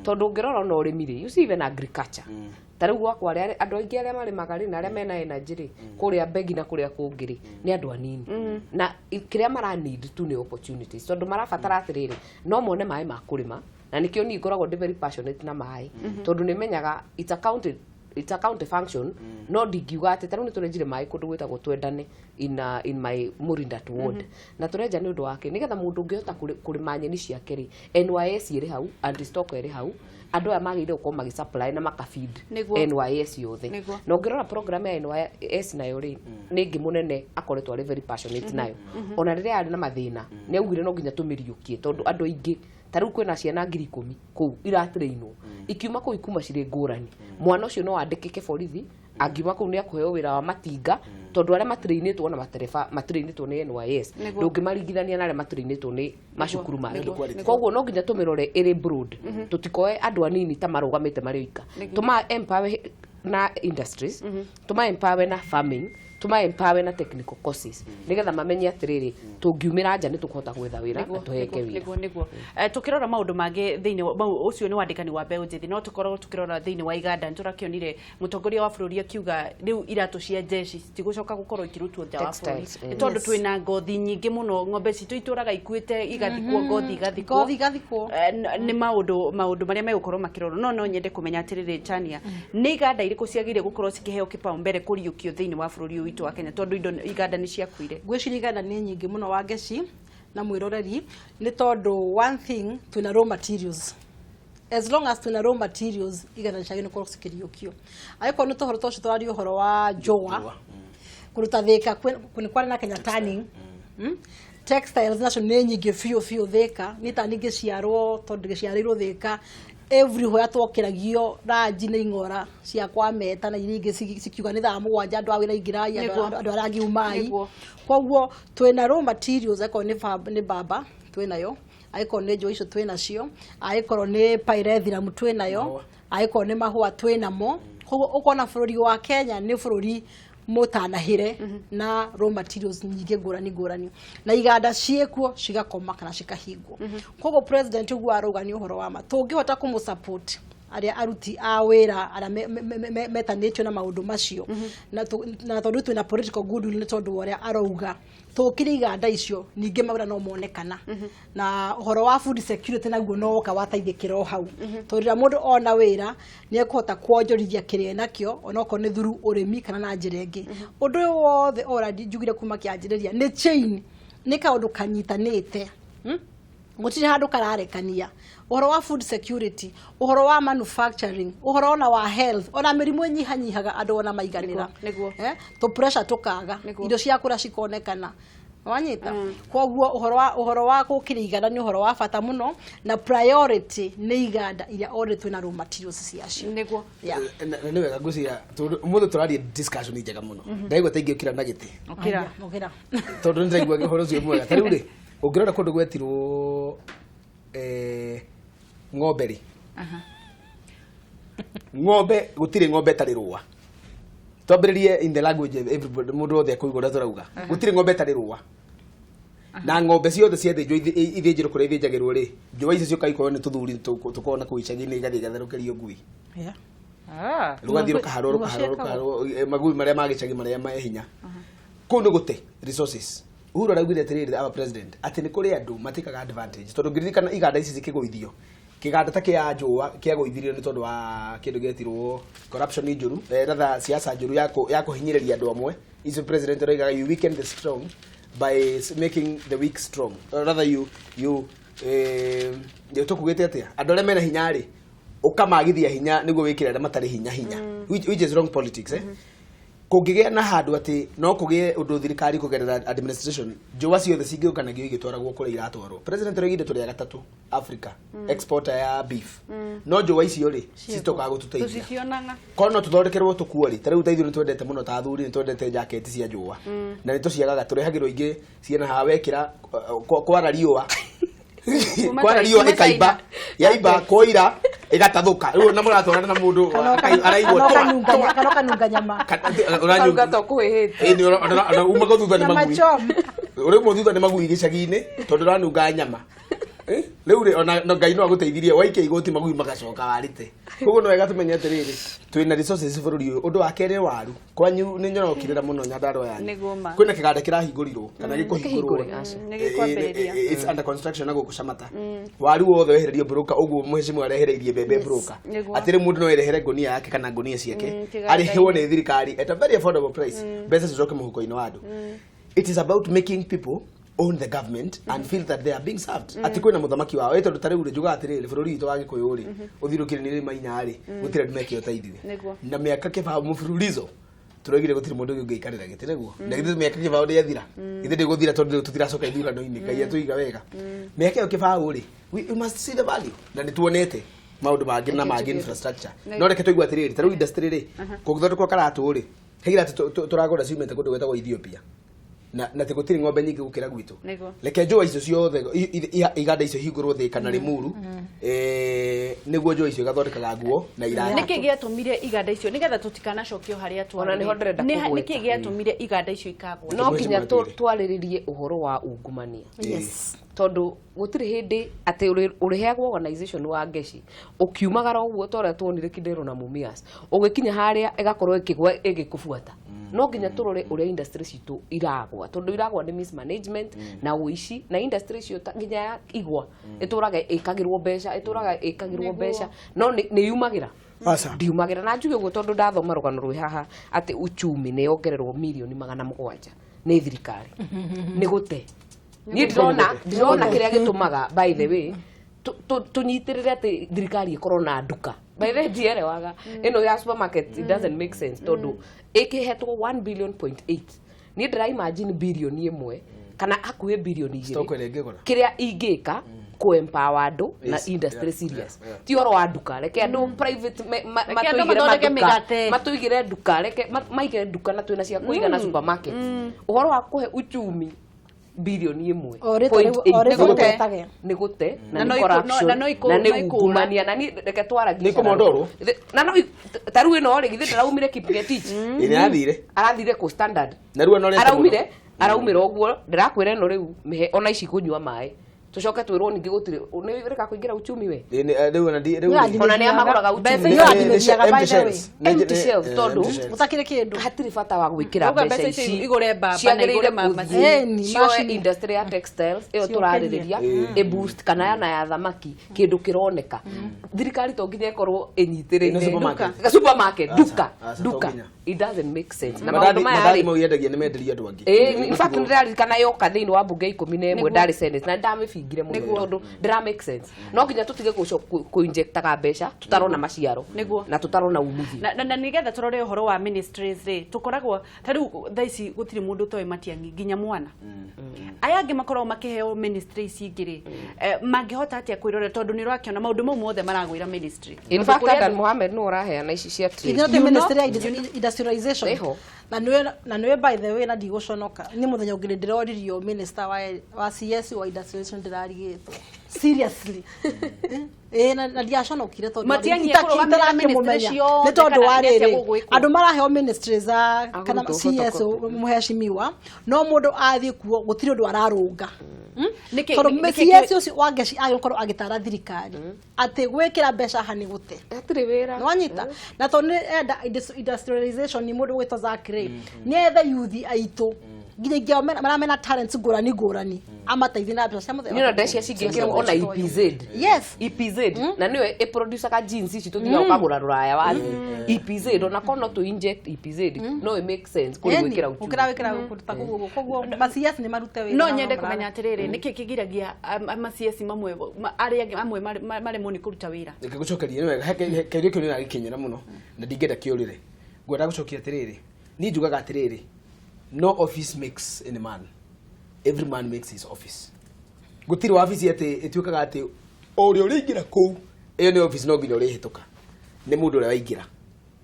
tondũ ũngĩrora ona ũrĩmi rĩ, you see, even agriculture ta rĩu gwakwa arĩa andũ aingĩ arĩa marĩmaga rĩ na arĩa mena energy rĩ kũrĩa Mbegi na kũrĩa kũngĩ rĩ nĩ andũ anini na kĩrĩa mara need tu nĩ opportunities tondũ marabatara atĩrĩrĩ no mone maĩ ma kũrĩma na nĩkĩo niĩ ngoragwo ndĩ very passionate na maĩ tondũ nĩ menyaga it's accounted It's a county function, no ndingiuga atĩ tarĩu nĩ tũrenjire maĩ kũndũ gwĩtagwo Twendane in my Murindat ward, na tũrenja nĩ ũndũ wake nĩgetha mũndũ ũngĩhota kũrĩma nyeni ciake rĩ, NYS ĩrĩ hau and stock ĩrĩ hau, andũ aya magĩrĩire gũkorwo magĩsupply na makafeed NYS yothe. Na ũngĩrora program ya NYS nayo rĩ, nĩ ngĩ mũnene akoretwo arĩ very passionate nayo. Ona rĩrĩa arĩ na mathĩna, nĩ augire no nginya tũmĩriũkie, tondũ andũ aingĩ ta rĩu kwĩna ciana 10,000 kũu iratrainwo, ikiuma kũu ikuma cirĩ ngũrani. Mwana ũcio no andĩkĩke borithi, angiuma kũu nĩ akũheo wĩra wa matinga, tondũ arĩa matrainĩtwo na matereba matrainĩtwo nĩ NYS ndũngĩmaringithania na arĩa matrainĩtwo nĩ macukuru mangĩ. Koguo no nginya tũmĩrore ĩrĩ broad, tũtikoe andũ anini ta marũgamĩte marĩ oika. Tũma empower na industries, tũma empower na farming, tũma empower na technical courses, nĩgetha mamenye atĩrĩrĩ, tũngiumĩra nja nĩ tũkũhota gwetha wĩra na tũheke wĩra. Nĩguo. Tukĩrora maũndũ mangĩ thĩinĩ ũcio nĩ wandĩkani wa mbeũ njĩthĩ, no tũkorwo tukĩrora thĩinĩ wa iganda, nĩ tũrakĩonire mũtongoria wa bũrũri akiuga rĩu iratũ cia jeshi citigũcoka gũkorwo ikĩrutwo nja wa bũrũri. Textiles, Nĩ tondũ twĩna ngothi nyingĩ mũno, ng'ombe citũ itũraga ikuĩte, igathikwo, ngothi igathikwo. Ngothi igathikwo. Nĩ maũndũ marĩa megũkorwo makĩrorwo, no nyende kũmenya atĩrĩrĩ, Chania, nĩ iganda irĩkũ ciagĩrĩire gũkorwo cikĩheo kĩpaumbere kũriũkio thĩinĩ wa bũrũri ũyũ witũ wa Kenya, tondũ indo iganda nĩ ciakuire? Ngwĩciria iganda nĩ nyingĩ mũno, Wangeci na mwĩroreri, nĩ tondũ one thing, twĩna raw materials. As long as twĩna raw materials, iganda nĩ ciagĩrĩirwo gũkorwo cikĩriũkio. Angĩkorwo nĩ tũhoro ta ũcio tũraria, ũhoro wa njũa kũruta Thĩka, nĩ kwarĩ na Kenya Tanning. Textiles nacio nĩ nyingĩ biũ biũ Thĩka. Niĩ ta ngĩciarwo, tondũ ngĩciarĩirwo Thĩka, everywhere twokĩragio ranji nĩ ing'ora cia kwa meta na iria ingĩ cikiuga nĩ thaa 7, andũ a wĩra ingĩrai, andũ arĩa angĩ umai. Koguo twĩna raw materials, angĩkorwo nĩ mbamba twĩnayo, angĩkorwo nĩ njũa icio twĩnacio, angĩkorwo nĩ pyrethrum twĩnayo, angĩkorwo nĩ mahũa twĩnamo. Koguo ũkona bũrũri wa Kenya nĩ bũrũri mũtanahĩre na raw materials nyingĩ ngũrani ngũrani, na iganda ciĩkuo cigakoma kana cikahingwo. Koguo president ũguo arauga nĩ ũhoro wa ma. Tũngĩhota kũmũ-support arĩa aruti a wĩra arĩa metanĩtio na maũndũ macio, na tondũ twĩna political goodwill nĩ tondũ wa ũrĩa arauga tũkire iganda icio, ningĩ mawĩra no monekana. Na ũhoro wa food security naguo no woka wateithĩkĩra o hau, tondũ rĩrĩa mũndũ ona wĩra nĩ ekũhota kuonjorithia kĩrĩa enakĩo, onokorwo nĩ through ũrĩmi kana na njĩra ĩngĩ. Ũndũ ũyũ wothe already njugire kuma kĩanjĩrĩria nĩ chain, nĩ kaũndũ kanyitanĩte. Gũtirĩ handũ kararekania. Ũhoro wa food security, ũhoro wa manufacturing, ũhoro ona wa health, ona mĩrimũ ĩnyihanyihaga andũ ona maiganĩra. Tũ pressure tũkaga, irio cia kũrĩa cikonekana, wanyita. Koguo ũhoro wa gũkĩria iganda nĩ ũhoro wa bata mũno, na priority nĩ iganda iria already twĩna raw materials ciacio. Yeah. Na nĩ wega, ngwĩciria tondũ ũmũthĩ tũraria discussion njega mũno, ndaigua ta ingĩũkĩra na gĩtĩ. Ũkĩra. Ũkĩra. Tondũ nĩ ndaigua ũhoro ũcio mwega. Ta rĩu rĩ, ũngĩrora kũndũ gwetirwo ng'ombe rĩ, ng'ombe, gũtirĩ ng'ombe ĩtarĩ rũa. Twambĩrĩrie in the language everybody, mũndũ wothe akũigua ũrĩa tũrauga. Gũtirĩ ng'ombe ĩtarĩ rũa, na ng'ombe ciothe ciathĩnjwo ithĩnjĩrwo kũrĩa ithĩnjagĩrwo rĩ, njũa icio ciũkaga ikorwo nĩ tũthuri tũkoragwo na kũu icagi-inĩ, igathiĩ igatherũkĩrio ngui. Rũgathiĩ rũkaharwo, rũkaharwo, rũkaharwo, magui marĩa ma gĩcagi marĩa me hinya. Kũu nĩ gũte resources. Uhuru araugire atĩrĩrĩ, our president, atĩ nĩ kũrĩ andũ matĩkaga advantage, tondũ ngĩririkana iganda ici cikĩgũithio, kĩganda ta kĩa njũa kĩagũithirio nĩ tondũ wa kĩndũ gĩetirwo corruption njũru, rather siasa njũru ya kũhinyĩrĩria andũ amwe. Icio president aroigaga, you weaken the strong by making the weak strong. Or rather you tũkugĩte atĩa, andũ arĩa mena hinya rĩ, ũkamagithia hinya nĩguo wĩkĩre arĩa matarĩ hinya hinya, which is wrong politics. Kũngĩgĩa na handũ atĩ no kũgĩe ũndũ thirikari kũgerera administration, njũa ciothe cingĩũkanagio igĩtwaragwo kũrĩa iratwarwo. President oigire tũrĩ a gatatũ Africa exporter ya beef, no njũa icio rĩ citokaga gũtũteithia. Tũcitionaga. Korwo no tũthondekerwo tũkuo rĩ, ta rĩu ta ithuĩ nĩ twendete mũno, ta athuri nĩ twendete jaketi cia njũa, na nĩ tũciagaga, tũrehagĩrwo ingĩ ciĩna haha wekĩra, kwara riũa, kwara riũa Kuma ĩkaimba, China. yaimba kwaira ĩgatathũka, rĩu na mũratwarana na mũndũ araigua Kana kana ũkanunga nyama. Ũkauga ta ũkũhĩhĩte. Uma thutha nĩ Nyama magui. choma. Ũrĩmwo thutha nĩ magui gĩcagi-inĩ tondũ ũranunga nyama. Rĩu rĩ ona no Ngai no agũteithirie waikia igoti magui magacoka warĩte. Koguo no wega tũmenye atĩrĩrĩ, twĩna resources bũrũri ũyũ. Ũndũ wa kerĩ waru kwanyu nĩ nyorokirĩra mũno Nyandarua yanyu. Nĩguo ma. Kwĩna kĩganda kĩrahingũrirwo kana gĩkũhingũrwo. Kĩhingũre, aca. Nĩ gĩkwambĩrĩria. It's under construction na gũkũ Shamata. Waru wothe wehererio broker ũguo mheshimiwa arehereirie mbembe broker. Nĩguo. Atĩrĩ mũndũ no erehere ngũnia yake kana ngũnia ciake Kĩganda-inĩ. arĩhwo nĩ thirikari at a very affordable price. Mbeca cicoke mũhuko-inĩ wa andũ. It is about making people own the government and feel that they are being served. Atĩ kwĩna mũthamaki wao ĩ tondũ ta rĩu rĩ njugaga atĩrĩrĩ bũrũri witũ wa Gĩkũyũ rĩ ũthirũkire nĩ irĩma inya rĩ gũtirĩ andũ meke ũta ithuĩ Nĩguo. na mĩaka kĩbaũ mũburulizo tũraugire gũtirĩ mũndũ ũngĩ ũngĩikarĩra gĩtĩ nĩguo na githĩ mĩaka kĩbaũ ndĩathira githĩ ndĩgũthira tondũ rĩu tũtiracoka ithurano-inĩ Ngai atũiga wega mĩaka ĩyo kĩbaũ rĩ we must see the value na nĩ tuonete maũndũ mangĩ na mangĩ infrastructure no reke tũigue atĩrĩrĩ ta rĩu industry rĩ kũngĩthondekwo karatũ rĩ he iratũ tũragũra ciumĩte kũndũ gwĩtagwo Ethiopia na ti gũtirĩ ng'ombe nyingĩ gũkĩra gwitũ Nĩguo. reke njũa icio ciothe iganda icio hingũrwo Thika na Limuru nĩguo njũa icio igathondekaga nguo na iratũ. Nĩkĩ gĩatũmire iganda icio nĩgetha tũtikanacokio harĩa twarĩ? Ona nĩho ndĩrenda kũgweta. Nĩkĩ gĩatũmire iganda icio ikagwa? No nginya twarĩrĩrie ũhoro wa ungumania. Yes. Tondũ gũtirĩ hĩndĩ atĩ ũrĩheagwo organization wa ngeci ũkiumagara ũguo ta ũrĩa tuonire Kidero na Mumias ũgĩkinya harĩa ĩgakorwo ĩkĩgwa ĩgĩkũbuata. No nginya tũrore ũrĩa industry citũ iragwa tondũ iragwa nĩ mismanagement na ũici na industry icio nginya ya igwa ĩtũraga ĩkagĩrwo mbeca ĩtũraga ĩkagĩrwo mbeca no nĩ yumagĩra ndiumagĩra na njuge ũguo tondũ ndathoma rũgano rwĩ haha atĩ uchumi nĩ yongererwo mirioni 700 nĩ thirikari nĩ gũte. Niĩ ndĩrona kĩrĩa gĩtũmaga by the way tũnyitĩrĩre atĩ thirikari ĩkorwo na nduka. By the way ndierewaga ĩno ya supermarket it doesn't make sense tondũ ĩkĩhetwo 1.8 billion. Niĩ ndĩra imagine bilioni 1 kana hakuhĩ bilioni 2 kĩrĩa ingĩka kũ empower andũ na industry serious. Ti ũhoro wa nduka reke andũ private matũigĩre nduka reke maigĩre nduka na twĩna cia kũigana supermarket. Ũhoro wa kũhe uchumi bilioni 1 nĩ gũte na nĩ corruption na nĩ ungumania na nĩ reke twaragie nĩ kũmondorwo na no ta rĩu ĩno rĩ githĩ ndaraumire Kipngetich nĩ arathire kũ standard na rĩu ano araumire ũguo ndĩrakwĩra ĩno rĩu mĩhe ona ici kũnyua maĩ tũcoke twĩrwo ningĩ gũtirĩ nĩ reka kũingĩra uchumi we rĩu ona nĩ amagũraga uchumi empty shelves tondũ gũtakĩrĩ kĩndũ hatirĩ bata wa gwĩkĩra mbeca ici igũre mbamba na igũre macini cioe industry ya textiles ĩyo tũrarĩrĩria ĩ boost kana yana ya thamaki kĩndũ kĩroneka thirikari to nginya ĩkorwo ĩnyitĩrĩire supermarket duka it doesn't make sense na maũndũ maya rĩ mau yendagia nĩ menderia andũ angĩ in fact ndĩraririkana yoka thĩinĩ wa mbunge 11 ndarĩ senate na ndamĩbingire mũno tondũ ndĩra make sense no nginya tũtige kũinjectaga mbeca tũtarona maciaro na tũtarona umithio na nĩgetha tũrore ũhoro wa ministries rĩ tũkoragwo ta rĩu thaa ici gũtirĩ mũndũ ũtoĩ Matiang'i nginya mwana aya angĩ makoragwo makĩheo ministry ici ingĩ rĩ mangĩhota atĩa kwĩrorera tondũ nĩ ũrakĩona maũndũ mau mothe maragwĩra ministry. In fact Adan Mohamed nĩ ũraheana ici cia trade ministry ya industrialization na niwe by the way na ndigũconoka nĩ mũthenya ũngĩ ndĩroririo minister wa CS wa industrialization ndĩrarigĩtwo seriously na ndiaconokire tondũ Matiang'i ekũrũgamĩrĩra ministry ciothe nĩ tondũ wa rĩrĩ andũ maraheo ministry za kana CS mũheshimiwa no mũndũ athiĩ kuo gũtirĩ ũndũ ararũnga tondũ CS ũcio wa ngeci agĩkorwo agĩtara thirikari atĩ gwĩkĩra mbeca haha nĩ gũte hatirĩ wĩra nĩwanyita na tondũ nĩ enda industrialization nĩ mũndũ ũgwĩtwo Zachary nĩ ethe yuthi aitũ nginya ingĩ maramena talents ngũrani ngũrani amateithie na mbeca cia mũthemba nĩ ndecia cingĩkĩrwo ona EPZ yes EPZ na nĩyo ĩproducaga jeans ici tũthiaga ũkagũra rũraya wathiĩ EPZ ona korwo no tũ inject EPZ no it make sense kũrĩ gwĩkĩra uchumi gũkĩra wĩkĩra kũruta koguo koguo ma CS nĩ marute wĩra no nyende kũmenya atĩrĩrĩ nĩkĩ kĩgiragia ma CS mamwe arĩa amwe maremwo nĩ kũruta wĩra reke gũcokeria nĩ wega kĩũria kĩu nĩ ũragĩkinyĩra mũno na ndingĩenda kĩũrĩre ngwenda gũcokia atĩrĩrĩ niĩ njugaga atĩrĩrĩ no office makes any man. Every man makes his office. Gũtirĩ wabici atĩ ĩtuĩkaga atĩ ũrĩa ũrĩingĩra kũu ĩyo nĩ office no nginya ũrĩhĩtũka nĩ mũndũ ũrĩa waingĩra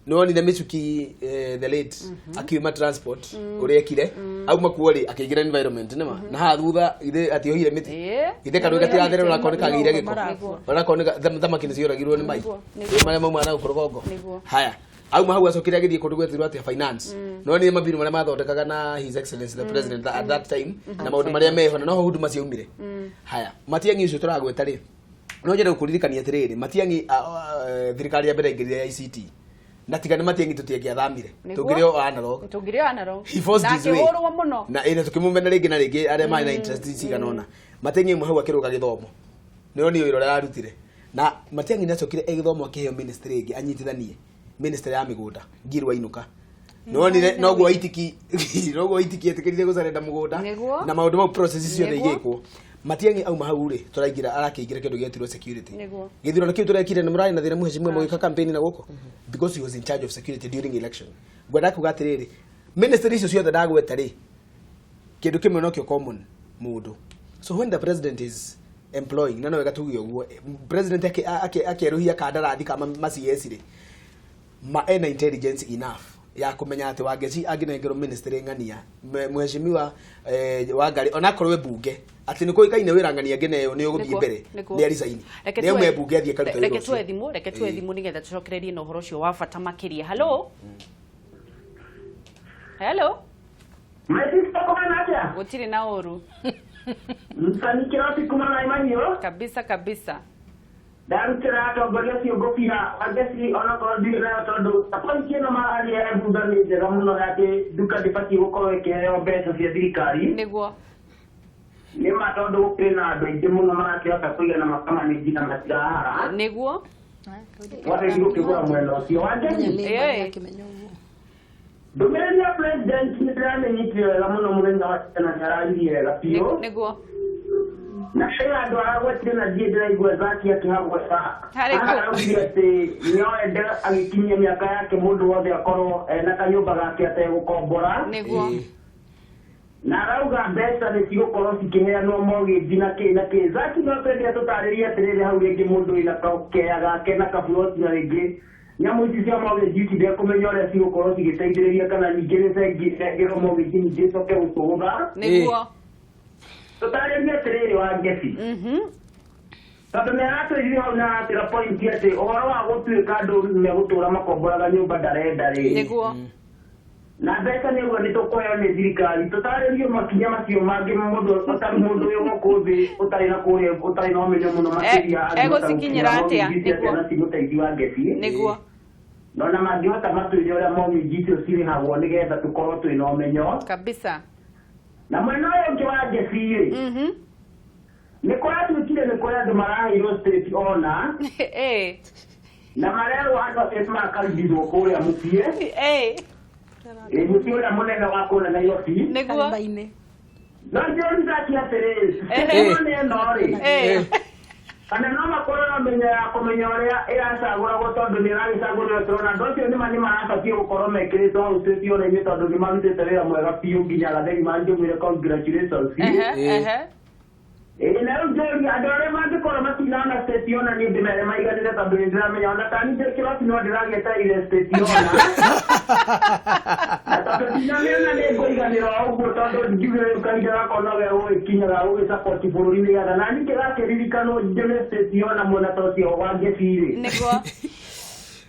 nĩ wonire Michuki the late akiuma transport ũrĩa ekire auma kuo rĩ akĩingĩra environment nĩma na haha thutha ithe atiohire mĩtĩ ithe karũĩ gatirathera onakorwo nĩ kagĩire gĩko onakorwo nĩ thamaki nĩcioragirwo nĩ mai marĩa mauma na gũkũ rũgongo haya Auma hau acokire agĩthiĩ kũndũ gwetirwo atĩa, finance. No nĩ mabiru marĩa mathondekaga na His Excellency the President at that time na maũndũ marĩa meho, na noho huduma ciaumire. Haya, Matiang'i ũcio tũragweta rĩ, no nyende gũkũririkania atĩrĩrĩ, Matiang'i, thirikari ya mbere aingĩrire ya ICT, na tiga nĩ Matiang'i tũtiangĩathamire. Tũngĩrĩ o analog. Tũngĩrĩ o analog. He forced his way. Na akĩhũrwo mũno. Na ĩna tũkĩmũmena rĩngĩ na rĩngĩ arĩa marĩ na interest cigana ũna. Matiang'i auma hau akĩrũga gĩthomo, nĩo nĩ wĩra ũrĩa ararutire. Na Matiang'i nĩacokire e gĩthomo akĩheo ministry ĩngĩ anyitithanie, ministry ya mĩgũnda. Ngirwa inũka, nĩwonire noguo Waitiki etĩkĩrire gũcarenda mũgũnda. Na maũndũ mau, process ciothe igĩkwo. Matiang'i auma hau rĩ, tũraingĩra, arakĩingĩra kĩndũ gĩetirwo security. Gĩthurano kĩu tũrekire nĩ mũrarĩ na thĩna, mũhecimwe mũgĩka campaign na gũkũ, because he was in charge of security during election. Ngwenda kuga atĩrĩrĩ, ministry icio ciothe ndagweta rĩ, kĩndũ kĩmwe nokĩo common mũndũ. So when the president is employing, na no wega tuge ũguo, president akĩerũhia kandarathi ka ma CS rĩ, ma ena intelligence enough ya kũmenya atĩ Wangeci angĩnengerwo ministry ng'ania, mheshimiwa Wangari onakorwo e bunge, atĩ nĩ kũĩkaine wĩra ng'ania ngĩneo nĩ ũgũthiĩ mbere, nĩ arisaini, nĩ aume bunge athiĩ karuta wĩra Reke ũcio. tuoe thimũ, reke tuoe thimũ nĩgetha tũcokererie na ũhoro ũcio wa bata makĩria. Hello, hello. My sister, kũhana atĩa? Gũtirĩ na ũru. Msanii Kĩroti kuma Mai Mahiũ. Kabisa kabisa. Ndarutĩra atongoria acio ngũbia, Wangeci onakorwo ndirĩ nayo, tondũ point ĩno mararia ya thutha nĩ njega mũno, ya atĩ nduka ndĩbatiĩ gũkorwo ĩkĩheo mbeca cia thirikari. Nĩ ma, tondũ gũkĩrĩ na andũ aingĩ mũno marakĩhota kũigana makamanĩnji na matirahara. Wagĩrĩirwo gũkĩgũra mwena ũcio, Wangeci. Ndũmĩrĩri ya president nĩ ndĩramĩnyitire wega mũno mũthenya wa tena, nĩ araririe wega biũ. Na harĩ handũ aragwetire na ndiĩ ndĩraigua Zaki akĩhagweta. Harĩkũ? Araugire atĩ no ende agĩkinyia mĩaka yake mũndũ wothe akorwo ena kanyũmba gake ategũkombora. Na arauga mbeca nĩ cigũkorwo cikĩheanwo mortgage na kĩ na kĩ. Zaki, no twende atũtarĩrie atĩrĩrĩ, hau rĩngĩ mũndũ wĩna keya gake na kaburoti, na rĩngĩ nyamũ ici cia mortgage ici ndekũmenya ũrĩa cigũkorwo cigĩteithĩrĩria, kana ningĩ nĩ bengi ĩnengerwo mortgage ningĩ ĩcoke gũtũgũtha. Tũtarĩrie atĩrĩrĩ, Wangeci, tondũ nĩ aratwĩrire hau na aratwĩra point atĩ ũhoro wa gũtuĩka andũ megũtũra makomboraga nyũmba ndarenda rĩ. Na mbeca nĩ ũguo nĩ tũkũheo nĩ thirikari, tũtarĩrie makinya macio mangĩ mũndũ ũtarĩ, mũndũ wĩ gũkũ thĩ ũtarĩ na kũrĩa, ũtarĩ na ũmenyo mũno makĩria, angĩhota Egũcikinyĩra gũkinyĩra atĩa? mortgage ici atĩa na cigũteithia, Wangeci. No na mangĩhota matwĩre ũrĩa mortgage icio cirĩhagwo nĩgetha tũkorwo twĩna ũmenyo. Na mwena ũyũ ũngĩ wa Ngeci rĩ, nĩ kũratuĩkire nĩ kũrĩ andũ maraheirwo state ona na marerwo andũ acio nĩ makaribithwo kũrĩa mũciĩ. Ĩ, mũciĩ ũrĩa mũnene wa kũrĩa Nairobi. No njĩrithaki atĩrĩrĩ, nĩ ĩno rĩ, kana no makorwo na ũmenyo ya kũmenya ũrĩa ĩracagũragwo, tondũ nĩ ĩragĩcagũrĩrwo, tũrona andũ acio nĩma nĩ marabatiĩ gũkorwo mekĩrĩtwo hau state ona-inĩ, tondũ nĩ marutĩte wĩra mwega biũ nginya Gatheri mangĩmwĩre congratulations. Ehe, ehe. Ĩĩ, na rĩu njũria andũ arĩa mangĩkorwo matinona state ona, niĩ ndĩmere maiganĩre, tondũ nĩ ndĩramenya ona tani ndĩ kĩroti no ndĩragĩetereire state ona, na tondũ ndinamĩona nĩ ngũiganĩra o ũguo, tondũ njuge rĩu kahinda gakwa no gegũgĩkinya ga gũgĩsupport bũrũri, nĩgetha nani kĩgakĩririkanwo njũre state ona mwena ta ũcio wa Ngeci-rĩ.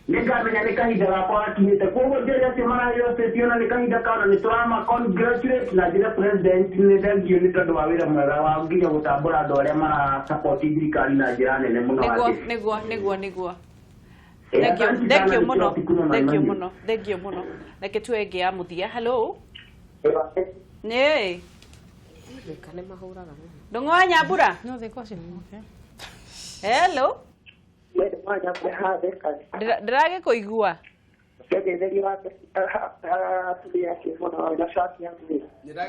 Nĩngamenya nĩ kahinda gakwa gakinyĩte. Koguo njĩre acio maraheo state ona nĩ kahinda kao, na nĩ tũrama congratulate, na njĩre president nĩ thengiũ nĩ tondũ wa wĩra mwega wa nginya gũtambũra andũ arĩa mara support thirikari na njĩra nene mũno. Wangeci. Nĩguo. Eh, Thank you, asante thank sana, you mũno. nĩ kĩroti Thank you kuma. mũno, thank you mũno. Reke tuoe ĩngĩ ya mũthia. Hello. Nĩ Thika nĩ mahũraga mũno. Ndũng'wa Nyambura. No thika ũcio. Okay. Hello. Ndĩragĩkũigua.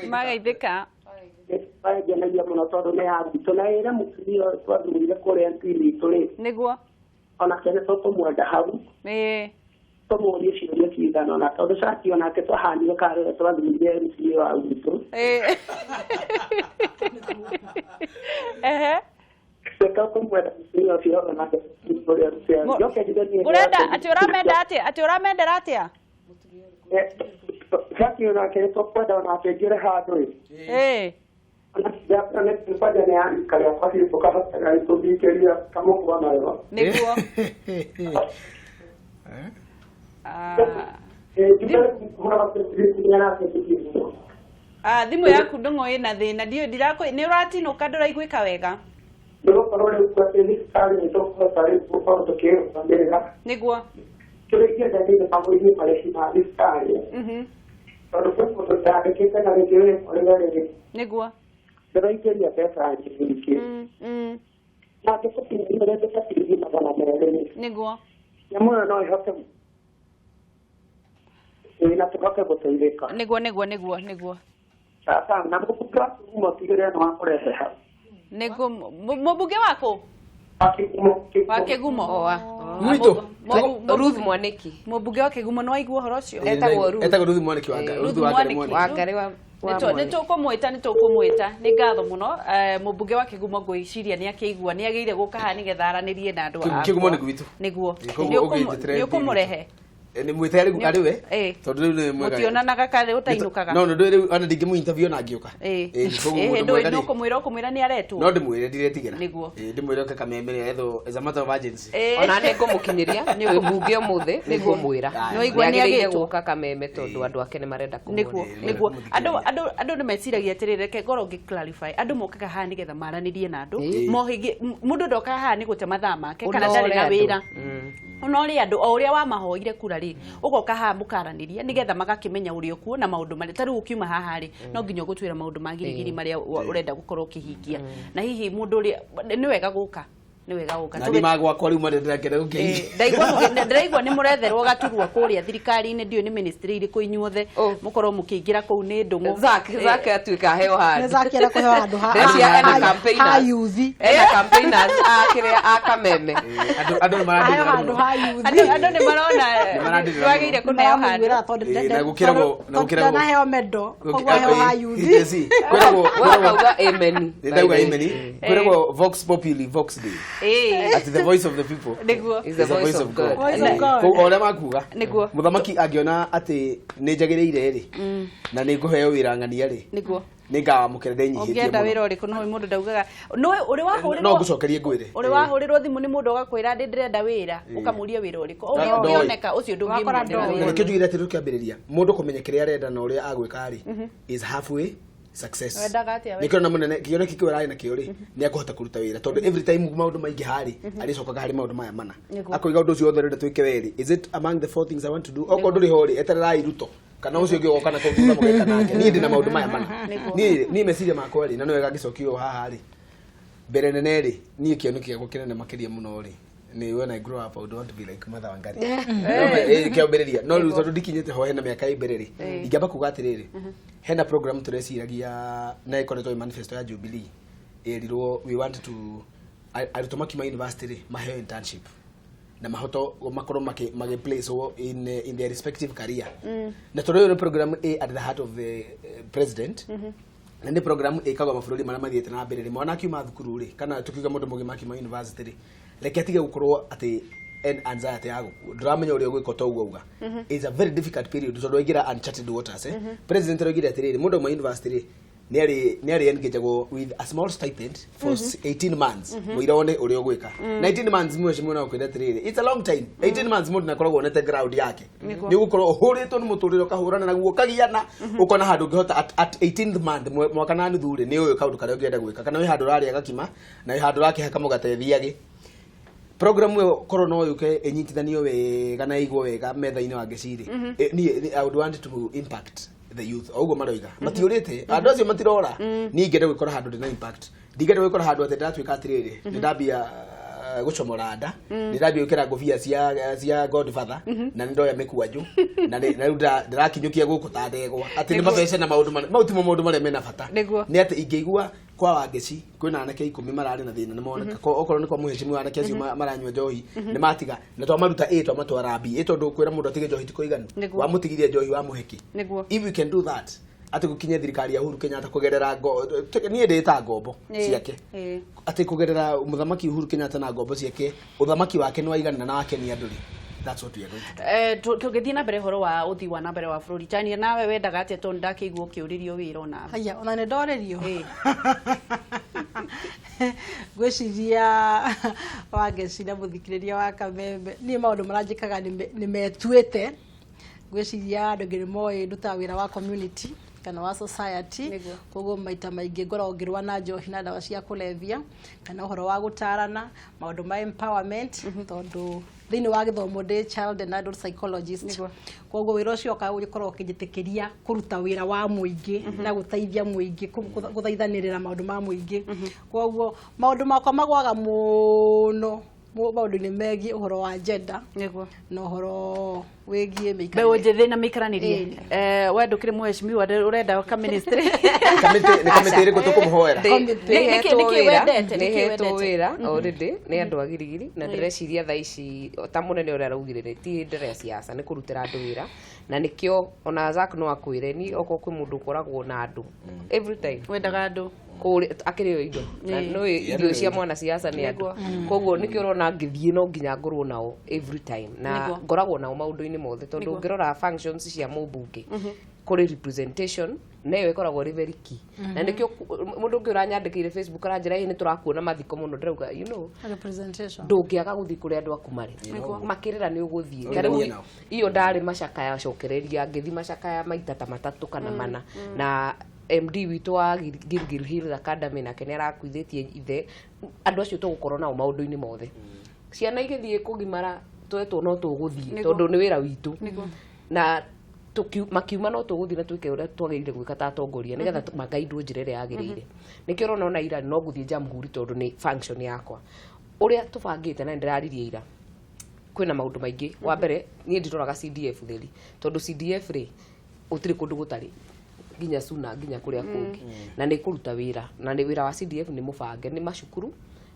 Mageithĩka. Mageithĩka mũno, tondũ nĩ ya na ĩrĩa mũtumia ũyũ twathurire kũrĩa ntini itũ rĩ, onake nĩ tũkũmwenda hau, tũmũrie ciũria cigana ona, tondũ cati onake twahanire karĩrĩa twathurire MCA wa gwitũ. Nĩ tũkũmwenda mũtumia ũcio onake ũrĩa. Njoke njuge niĩ Ũrenda atĩ ũramenda atĩa? Atĩ ũramendera atĩa? Cati onake nĩ tũkwenda onake ngĩre handũ ĩ. Kwanja nĩ ya rika rĩakwa biũ, tũkahotaga gũthikĩria kamũkwa nayo. Thimũ yaku ndũng'o ĩna thĩna, ndiũĩ nĩ ũratinũka, ndũraiguĩka wega. Nĩgũkorwo rĩu atĩ thibitarĩ nĩ tũkũhota rĩu gũkorwo tũkĩrũgamĩrĩra. Nĩguo. Kĩrĩa ingĩenda nĩ mĩbango-inĩ marĩhi ma thibitarĩ. Tondũ kwĩ mũndũ ndandĩkĩte na rĩngĩ rĩrĩa rĩrĩ. Nĩguo. Ndĩraingĩria mbeca nyingĩ. Na ngĩkũkinyĩria mbeca 200,000. Nĩguo. Nyamũ ĩyo no ĩhote na tũhote gũteithĩka. Nĩguo nĩguo nĩguo nĩguo. Sasa na mũmbunge wa Kĩgumo tigĩrĩra nĩ wakũrehe hau. Nĩguo mũmbunge waku? Wa Kĩgumo. Gwitũ. Ruth Mwaniki. Mũmbunge wa Kĩgumo nĩ waigua ũhoro ũcio? Etagwo Ruth. Etagwo Ruth Mwaniki wa Ruth wa Mwaniki. Wa Ngarĩ wa Nĩ tũkũmwĩta, nĩ tũkũmwĩta. Nĩ ngatho mũno. Mũmbunge wa Kĩgumo ngwĩciria nĩ akĩigua, nĩ agĩire gũka haha nĩgetha aranĩrie na andũ akwa. Kĩgumo nĩ gwitũ. Nĩguo. Nĩ ũkũmũrehe. Nĩ mwĩte arĩ we tondũ rĩu nĩ mwega. Mũtionanaga karĩ ũtainũkaga. No ndũ rĩu ona ndingĩmũ interview na ngĩũka. Ndũĩ nĩ ũkũmwĩra, ũkũmwĩra nĩ aretwo. No ndĩmwĩre ndiretigĩra. Nĩguo. Ndĩmwĩre oke Kameme ethwo as a matter of urgency. Ona nĩ ngũmũkinyĩria kwĩ mbunge ũmũthĩ nĩ ngũmwĩra. Nĩ waigua nĩ agĩtwo. Gũka Kameme tondũ andũ ake nĩ marenda kũmuona. Nĩguo nĩguo. Andũ andũ andũ nĩ meciragia atĩrĩrĩ, reke ngorwo ngĩ clarify. Andũ mokaga haha nĩgetha maranĩrie na andũ. Mohĩgie mũndũ ndokaga haha nĩ gũte mathaa make kana ndarĩ na wĩra. Ũnorĩ andũ o ũrĩa wamahoire kura rĩ, ũgoka haha mũkaranĩria nĩgetha magakĩmenya ũrĩa ũkuo na maũndũ marĩa ta rĩu ũkiuma haha rĩ, no nginya ũgũtwĩra maũndũ ma girigiri marĩa ũrenda gũkorwo ũkĩhingia. Na hihi mũndũ ũrĩa nĩ wega gũka, nĩ wega gũka. Na nĩ magwakwa rĩu marĩa ndĩrakena gũkĩhingia. Ndĩraigua nĩ mũretherwo gaturwa kũrĩa thirikari-inĩ, ndiũĩ nĩ ministry irĩkũ inyuothe mũkorwo mũkĩingĩra kũu nĩ ndũng'ũ. Zack atuĩka aheo handũ. Nĩ Zack arĩa kũheo handũ ha youth. Ena campaigners a kĩrĩa a Kameme. Andũ nĩ marandĩrĩra mũno. Andũ nĩ marona twagĩrĩire kũneo handũ. Na gũkĩragwo na gũkĩragwo ndanaheo medal, koguo aheo ha youth. Wakauga amen. Ndauga amen. Kwĩragwo vox populi vox dei. At the voice of the people nĩguo is the voice of God. Koguo ũrĩa makuga mũthamaki angĩona atĩ nĩ njagĩrĩire rĩ na nĩ ngũheo wĩra ng'ania rĩ, nĩguo nĩ ngawamũkĩra ndĩnyihĩtie mũno. Ũngĩenda wĩra ũrĩkũ? No mũndũ ndaugaga. No ũrĩ wahũrĩrwo, no ngũcokerie ngwĩre. Ũrĩ wahũrĩrwo thimũ nĩ mũndũ ũgakwĩra ndĩ ndĩrenda wĩra, ũkamũria wĩra ũrĩkũ, ũrĩa ũngĩoneka ũcio ndũngĩmuonera. Na nĩkĩo njugire atĩ tũkĩambĩrĩria mũndũ kũmenya kĩrĩa arenda na ũrĩa agwĩka rĩ is halfway success. Nĩkĩo na mũnene kĩoneki kĩu ararĩ nakĩo rĩ, nĩ akũhota kũruta wĩra tondũ every time maũndũ maingĩ harĩ arĩcokaga harĩ maũndũ maya mana, akoiga ũndũ ũcio wothe ũrenda twĩke werĩ, is it among the four things I want to do? Okorwo ndũrĩ ho rĩ, etererai Ruto kana ũcio ũngĩ ũgoka na kũu thutha mũgeka nake. Niĩ ndĩna maũndũ maya mana, niĩ meciria makwa rĩ, na nĩ wega ngĩcokia ũũ haha rĩ, mbere nene rĩ, niĩ kĩoneki gĩakwa kĩnene makĩria mũno rĩ, ni when I grow up I would want to be like Mother Wangari. Kĩambĩrĩria no rĩu tondũ ndikinyĩte ho hena mĩaka ĩ mbere rĩ, ingĩamba kuga atĩrĩrĩ, hena program tũreciragia na ĩkoretwo ĩ manifesto ya Jubilee, ĩrirwo we want to arutwo makiuma university rĩ maheo internship na mahoto makorwo magĩ place in their respective career. Na tondũ ĩyo nĩ program ĩ at the heart of the president, na nĩ program ĩkagwo mabũrũri marĩa mathiĩte na mbere rĩ, mwana akiuma thukuru rĩ, kana tukiuga mũndũ mũgima akiuma university rĩ, reke atige gũkorwo atĩ en anxiety ya gũkua, ndũramenya ũrĩa ũgwĩka toguo auga. It's a very difficult period tondũ waingĩra uncharted waters. President araugire atĩrĩrĩ, mũndũ auma university rĩ, nĩ arĩ engageagwo with a small stipend for 18 months mũira wone ũrĩa ũgwĩka. Na 18 months mheshimiwa no kwĩra atĩrĩrĩ, it's a long time. 18 months mũndũ nĩakoragwo onete ground yake, nĩ ũgũkorwo ũhũrĩtwo nĩ mũtũrĩre ũkahũrana naguo ũkagiana ũkona handũ ũngĩhota at 18th month, mwaka na nuthu rĩ, nĩ ũĩ kaũndũ karĩa ũngĩenda gwĩka, kana wĩ handũ ũrarĩa gakima na wĩ handũ ũrakĩhaka mũgate thiagĩ. Program ĩyo korwo no yũke ĩnyitithanio wega na ĩigwo wega metha-inĩ wa ngeci rĩ, niĩ I would want to impact the youth. O ũguo maroiga matiũrĩte, andũ acio matirora. Niĩ ingĩenda gwĩkora handũ ndĩna impact, ndingĩenda gwĩkora handũ atĩ ndĩratuĩka atĩrĩrĩ, nĩ ndambia gũcomora nda, nĩ ndambia gwĩkĩra ngũbia cia Godfather na nĩ ndoya mĩkwanjũ na rĩu ndĩrakinyũkia gũkũ ta ndegwa atĩ nĩ mabeca na maũndũ marĩa mau timo maũndũ marĩa mena bata. Nĩ atĩ ingĩigua kwa Wangeci kwĩna anake 10 mararĩ na thĩna nĩ moneka, okorwo nĩ kwa mũhecimiwa anake acio maranyua njohi nĩ matiga, na twamaruta A twamatwara B, ĩ tondũ kwĩra mũndũ atige njohi ti kũiganu, wamũtigithia njohi wamũhe kĩ? If we can do that, atĩ gũkinye thirikari ya Uhuru Kenyatta kũgerera niĩ ndĩta ngombo ciake, atĩ kũgerera mũthamaki Uhuru Kenyatta na ngombo ciake, ũthamaki wake nĩ waiganana na wakenia andũ rĩ, that's what we are going to do. Tũgĩthiĩ na mbere ũhoro wa ũthii wa na mbere wa bũrũri, Tania, nawe wendaga atĩa tondũ ndakĩigua ũkĩũrĩrio wĩra onawe? Haya, ona nĩ ndorĩrio. Ngwĩciria Wangeci na mũthikĩrĩria wa Kameme, niĩ maũndũ marĩa njĩkaga nĩ metuĩte. Ngwĩciria andũ aingĩ nĩ moĩ ndutaga wĩra wa community kana wa society. Koguo maita maingĩ ngoragwo ngĩrũa na njohi na ndawa cia kũrebia, kana ũhoro wa gũtarana, maũndũ ma empowerment, tondũ thĩinĩ wa gĩthomo ndĩ child and adult psychologist. Koguo wĩra ũcio ũkoragwo ũkĩnjĩtĩkĩria kũruta wĩra wa mũingĩ na gũteithia mũingĩ, gũthaithanĩrĩra maũndũ ma mũingĩ. Koguo maũndũ makwa magwaga mũno maũndũ-inĩ megiĩ ũhoro wa gender na ũhoro wĩgiĩ mĩikarĩre. Mbeũ njĩthĩ na mĩikaranĩrie. We ndũkĩrĩ mheshimiwa, ũrenda ka ministry? Kamĩtĩ, nĩ kamĩtĩ ĩrĩkũ tũkũmũhoera? Nĩkĩ wendete? Nĩkĩ Nĩhetwo wendete? wĩra already nĩ andũ a Girigiri, na ndĩreciria thaa ici ta mũnene ũrĩa araugire rĩ, ti hĩndĩ ya siasa, nĩ kũrutĩra andũ wĩra, na nĩkĩo ona Zack no akwĩre niĩ okorwo kwĩ mũndũ ũkoragwo na andũ every time. Wendaga andũ. Kũrĩ akĩrĩo indo na nĩ irio cia mwana siasa nĩ andũ. Koguo nĩkĩo ũrona ngĩthiĩ no nginya ngorwo nao every time, na ngoragwo nao maũndũ-inĩ mothe, tondũ ũngĩrora functions cia mũmbunge kũrĩ representation, na ĩyo ĩkoragwo ĩrĩ very key. Na nĩkĩo mũndũ ũngĩ ũranyandĩkĩire Facebook aranjĩra, "Ĩ nĩ tũrakuona mathiko mũno." Ndĩrauga, you know, Representation. Ndũngĩaga gũthiĩ kũrĩa andũ aku marĩ makĩrĩra, nĩ ũgũthiĩ. Ta rĩu Ũrĩranie nao. Iyo ndarĩ macakaya cokereria, ngĩthi macakaya maita ta matatũ kana mana, na MD witũ wa Gilgil Hills Academy nake nĩ arakuithĩtie ithe. Andũ acio tũgũkorwo nao maũndũ-inĩ mothe. Ciana igĩthiĩ kũgimara twetwo no tũgũthiĩ, tondũ nĩ wĩra witũ, na makiuma no tũgũthiĩ na twĩke ũrĩa twagĩrĩire gwĩka ta atongoria, nĩgetha magaindwo njĩra ĩrĩa yagĩrĩire. Nĩkĩo ũrona ona ira no ngũthiĩ Jamhuri, tondũ nĩ function yakwa ũrĩa tũbangĩte. Na nĩndĩraririe ira kwĩna maũndũ maingĩ. Wa mbere, niĩ ndiroraga CDF theri, tondũ CDF rĩ, gũtirĩ kũndũ gũtarĩ, nginya Suna, nginya kũrĩa kũngĩ, na nĩ kũruta wĩra, na nĩ wĩra wa CDF nĩ mũbange nĩ macukuru,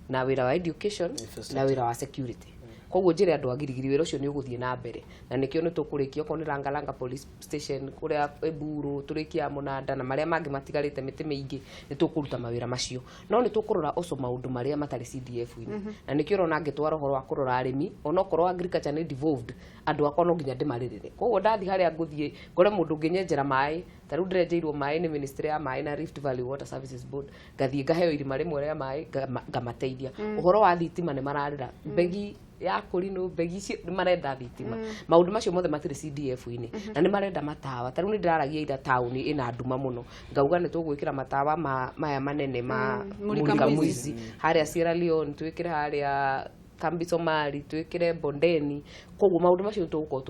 na wĩra wa education, na wĩra wa security. Koguo njĩre andũ a Girigiri wĩra ũcio nĩ ũgũthiĩ na mbere, na nĩkĩo nĩ tũkũrĩkia okorwo nĩ Langalanga police station kũrĩa Eburu, tũrĩkie ya Mũnanda na marĩa mangĩ matigarĩte mĩtĩ mĩingĩ. Nĩ tũkũruta mawĩra macio, no nĩ tũkũrora also maũndũ marĩa matarĩ CDF-inĩ, na nĩkĩo ũrona ngĩtwara ũhoro wa kũrora arĩmi. Onokorwo agriculture nĩ devolved, andũ akwa no nginya ndĩmarĩrĩre. Koguo ndathi harĩa ngũthiĩ ngore mũndũ ũngĩnyenjera maĩ, ta rĩu ndĩrenjeirwo maĩ nĩ ministry ya maĩ na Rift Valley Water Services Board, ngathiĩ ngaheo irima rĩmwe rĩa maĩ, ngamateithia. Ũhoro wa thitima, nĩ mararĩra mbegi ya kũrinũ, mbegi icio nĩ marenda thitima. Maũndũ macio mothe matirĩ CDF-inĩ, na nĩ marenda matawa. Ta rĩu nĩ ndĩraragia ira, taũni ĩna nduma mũno, ngauga nĩ tũgwĩkĩra matawa ma maya manene ma Mulika Mulika Mwizi. Mwizi harĩa Sierra Leone, twĩkĩre harĩa Kambi Somali, twĩkĩre Bondeni. Koguo maũndũ macio tũgũkorwo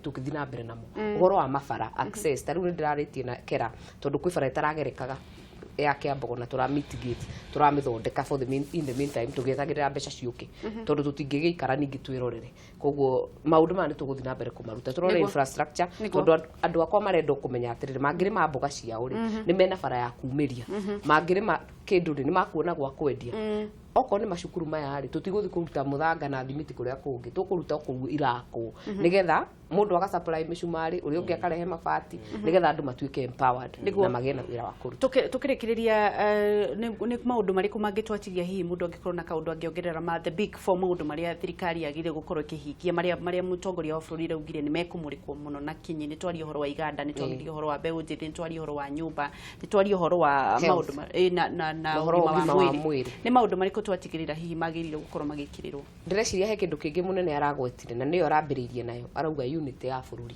tũkĩthiĩ na mbere namo. Ũhoro wa mabara access, ta rĩu nĩ ndĩrarĩtie na kera, tondũ kwĩ bara ĩtaragerekaga ya Kiambogo, na tũra mitigate, tũramĩthondeka for the mean, in the meantime tũgĩetagĩrĩra mbeca ciũke, tondũ tũtingĩgĩikara ningĩ twĩrorere. Koguo maũndũ maya nĩ tũgũthiĩ na mbere kũmaruta, tũrore infrastructure, tondũ andũ akwa marenda kũmenya atĩrĩrĩ, mangĩrĩma mboga ciao rĩ, nĩ mena bara ya kumĩria, mangĩrĩma kĩndũ rĩ, nĩ makuona gwa kwendia. Okorwo nĩ macukuru maya rĩ, tũtigũthiĩ kũruta mũthanga na thimiti kũrĩa kũngĩ, tũkũruta kũu irakwo, nĩgetha mũndũ aga supply mĩcumarĩ, ũrĩa ũngĩ akarehe mabati, nĩgetha andũ matuĩke empowered na magĩe na wĩra wa kũruta. Tukĩrĩkĩrĩria, nĩ maũndũ marĩkũ mangĩtwatigia hihi mũndũ angĩkorwo na kaũndũ angĩongerera ma the big four, maũndũ marĩa thirikari yagĩrĩire gũkorwo ĩkĩhingia, marĩa mũtongoria wa bũrũri araugire nĩ mekũmũrĩkwo mũno na kinyi? Nĩ twaria ũhoro wa iganda, nĩ twaria ũhoro wa mbeũ njĩthĩ, nĩ twaria ũhoro wa nyũmba, nĩ twaria ũhoro wa Health. maũndũ na Na ũhoro wa ũgima ũgima wa wa mwĩrĩ. mwĩrĩ. Nĩ maũndũ marĩkũ twatigĩrĩra hihi magĩrĩire gũkorwo magĩkĩrĩrwo? Ndĩreciria he kĩndũ kĩngĩ mũnene aragwetire, na nĩyo arambĩrĩirie nayo, arauga unity ya bũrũri.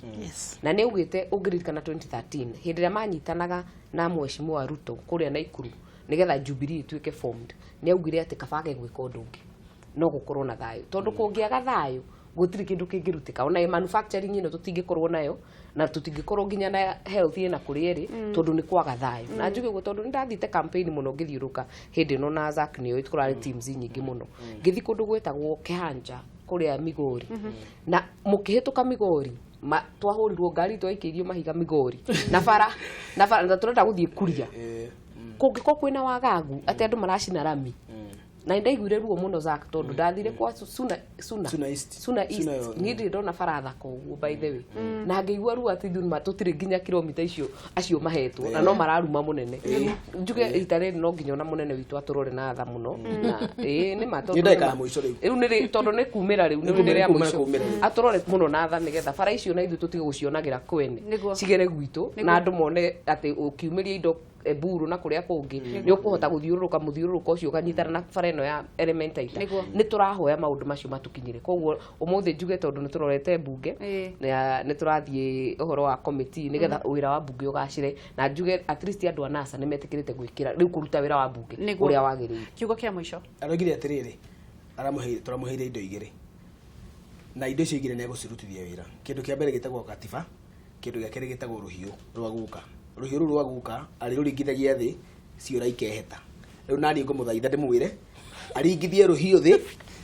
Na nĩ augĩte, ũngĩririkana 2013 hĩndĩ ĩrĩa manyitanaga na mheshimiwa Ruto kũrĩa Naikuru nĩgetha Jubilee ĩtuĩke formed, nĩ augire atĩ kabage gwĩka ũndũ ũngĩ no gũkorwo na thayũ, tondũ kũngĩaga thayũ gũtirĩ kĩndũ kĩngĩrutĩka, ona manufacturing ĩno tũtingĩkorwo nayo, na tũtingĩkorwo nginya na health ĩna kũrĩa ĩrĩ, tondũ nĩ kwaga thayũ. Na njuge ũguo tondũ nĩ ndathiĩte campaign mũno ngĩthiũrũka hĩndĩ ĩno, na Zack nĩoĩ kũrarĩ teams nyingĩ mũno, ngĩthiĩ kũndũ gwĩtagwo Kehanja kũrĩa Migori, na mũkĩhĩtũka Migori twahũrirwo ngari, twaikĩirio mahiga Migori na bara na bara, na tũrenda gũthiĩ Kuria. Kũngĩkorwo kwĩna wagagu atĩ andũ maracina rami, na nĩndaiguire ruo mũno, Zack, tondũ ndathire kwa Suna, Suna, Suna East. Suna East. Suna yo. Niĩ ndirĩ ndona bara thaka ũguo, by the way, na ngĩigua ruo atĩ ithuĩ tũtirĩ nginya kilomita icio acio mahetwo, na no mararuma mũnene. Njuge rita rĩrĩ no nginya ona mũnene witũ atũrore na tha mũno, na ĩĩ nĩ ma tondũ Nĩ ndagĩka ya mũico rĩu. Rĩu nĩ tondũ nĩ kumĩra rĩu, nĩ Nĩ rĩa kumĩra, mũico. kumĩra rĩu. Atũrore mũno na tha, nĩgetha bara icio na ithuĩ tũtige gũcionagĩra kwene, cigere gwitũ, na andũ mone atĩ ũkiumĩria indo Eburu na kũrĩa kũngĩ nĩ ũkũhota gũthiũrũrũka mũthiũrũrũko ũcio ũkanyitana na bara ĩno ya Elementaita. Nĩ tũrahoya maũndũ macio matũkinyĩre. Koguo ũmũthĩ njuge tondũ nĩ tũrorete mbunge na nĩ tũrathiĩ ũhoro wa committee nĩgetha wĩra wa mbunge ũgacĩre, na njuge at least andũ a NASA nĩ metĩkĩrĩte gwĩkĩra rĩu kũruta wĩra wa mbunge ũrĩa wagĩrĩire. Kiugo kĩa mũico. Aroigire atĩrĩrĩ, aramũheire tũramũheire indo igĩrĩ, na indo icio igĩrĩ nĩ egũcirutithia wĩra. Kĩndũ kĩa mbere gĩtagwo katiba, kĩndũ gĩa kerĩ gĩtagwo rũhiũ rwa guka. Rũhiũ rũu rwa guka arĩrũringithagia thĩ ciũra ikeheta. Rĩu naniĩ ngũmũthaitha ndĩmwĩre aringithie rũhiũ thĩ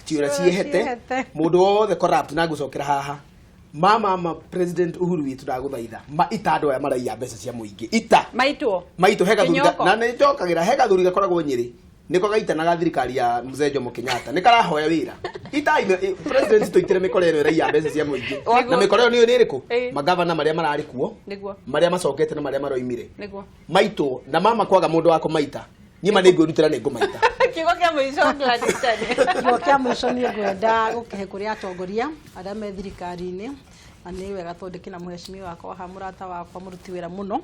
ciũra ciehete, mũndũ wothe corrupt na ngũcokera haha. Mama President Uhuru witũ ndagũthaitha ma ita andũ aya maraiya mbeca cia mũingĩ ita maitwo maitũ he gathuri na nĩ njokagĩra he gathuri gakoragwo Nyĩrĩ nĩko gaitanaga thirikari ya Mzee Jomo Kenyatta nĩ karahoya wĩra ita President tũitĩre mĩkora ĩno ĩraiya mbeca cia mũingĩ, na mĩkora ĩyo nĩyo nĩ ĩrĩkũ? Magavana marĩa mararĩ kuo, marĩa macokete na marĩa maroimire maitũ, na mama kwaga mũndũ wa kũmaita niĩ ma nĩngwĩrutĩra nĩ ngũmaita. Kiugo kĩa mũico Gladys Tani. Kiugo kĩa mũico niĩ ngwenda gũkĩhe kũrĩ atongoria arĩa me thirikari-inĩ, na nĩ wega tondũ ndĩkĩna mũhecimiwa wakwa haha, mũrata wakwa, mũruti wĩra mũno.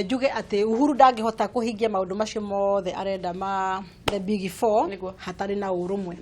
Njuge atĩ Uhuru ndangĩhota kũhingia maũndũ macio mothe arenda ma the big four hatarĩ na ũrũmwe.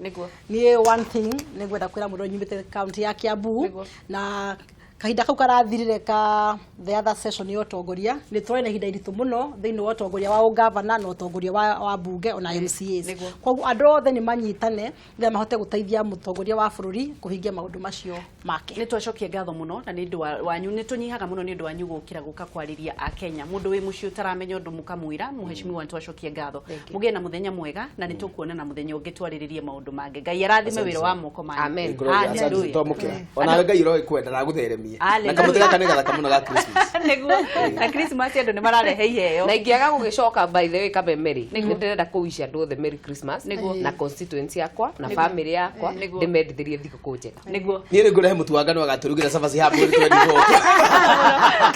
Niĩ one thing nĩ ngwenda kwĩra mũndũ nyumĩte county ya Kiambu, na kahinda kau karathirire ka the other session ya ũtongoria nĩ tũrarĩ na ihinda iritũ mũno thĩinĩ wa ũtongoria wa ũgavana na ũtongoria wa bunge ona MCAs. Koguo andũ othe nĩ manyitane nĩgetha mahote gũteithia mũtongoria wa bũrũri kũhingia maũndũ macio make. Nĩ twacokia ngatho mũno na nĩ ũndũ wanyu, nĩ tũnyihaga mũno nĩ ũndũ wanyu gũkĩra gũka kwarĩria a Kenya. Mũndũ wĩ mũciĩ ũtaramenya ũndũ mũkamwĩra, mũhecimiwa nĩ twacokia ngatho. Mũgĩe na mũthenya mwega na nĩ tũkuonana mũthenya ũngĩ twarĩrĩrie maũndũ mangĩ. Ngai arathime wĩra wa moko manyu. Amen. Onawe Ngai ũroĩkwenda na agũtheremie. Na kamũtĩ gaka nĩ gathaka mũno ga Christmas. Nĩguo na Christmas andũ nĩ mararehe iheo. Na ingĩaga gũgĩcoka by the way Kameme-rĩ, nĩ ndĩrenda kũwish andũ othe Merry Christmas na constituency yakwa na family yakwa, ndĩmendithĩrie thigũkũ njega. Nĩguo. Niĩ nĩ ngũrehe mũtu wa ngano agatũrugĩra cabaci haha mweri 24.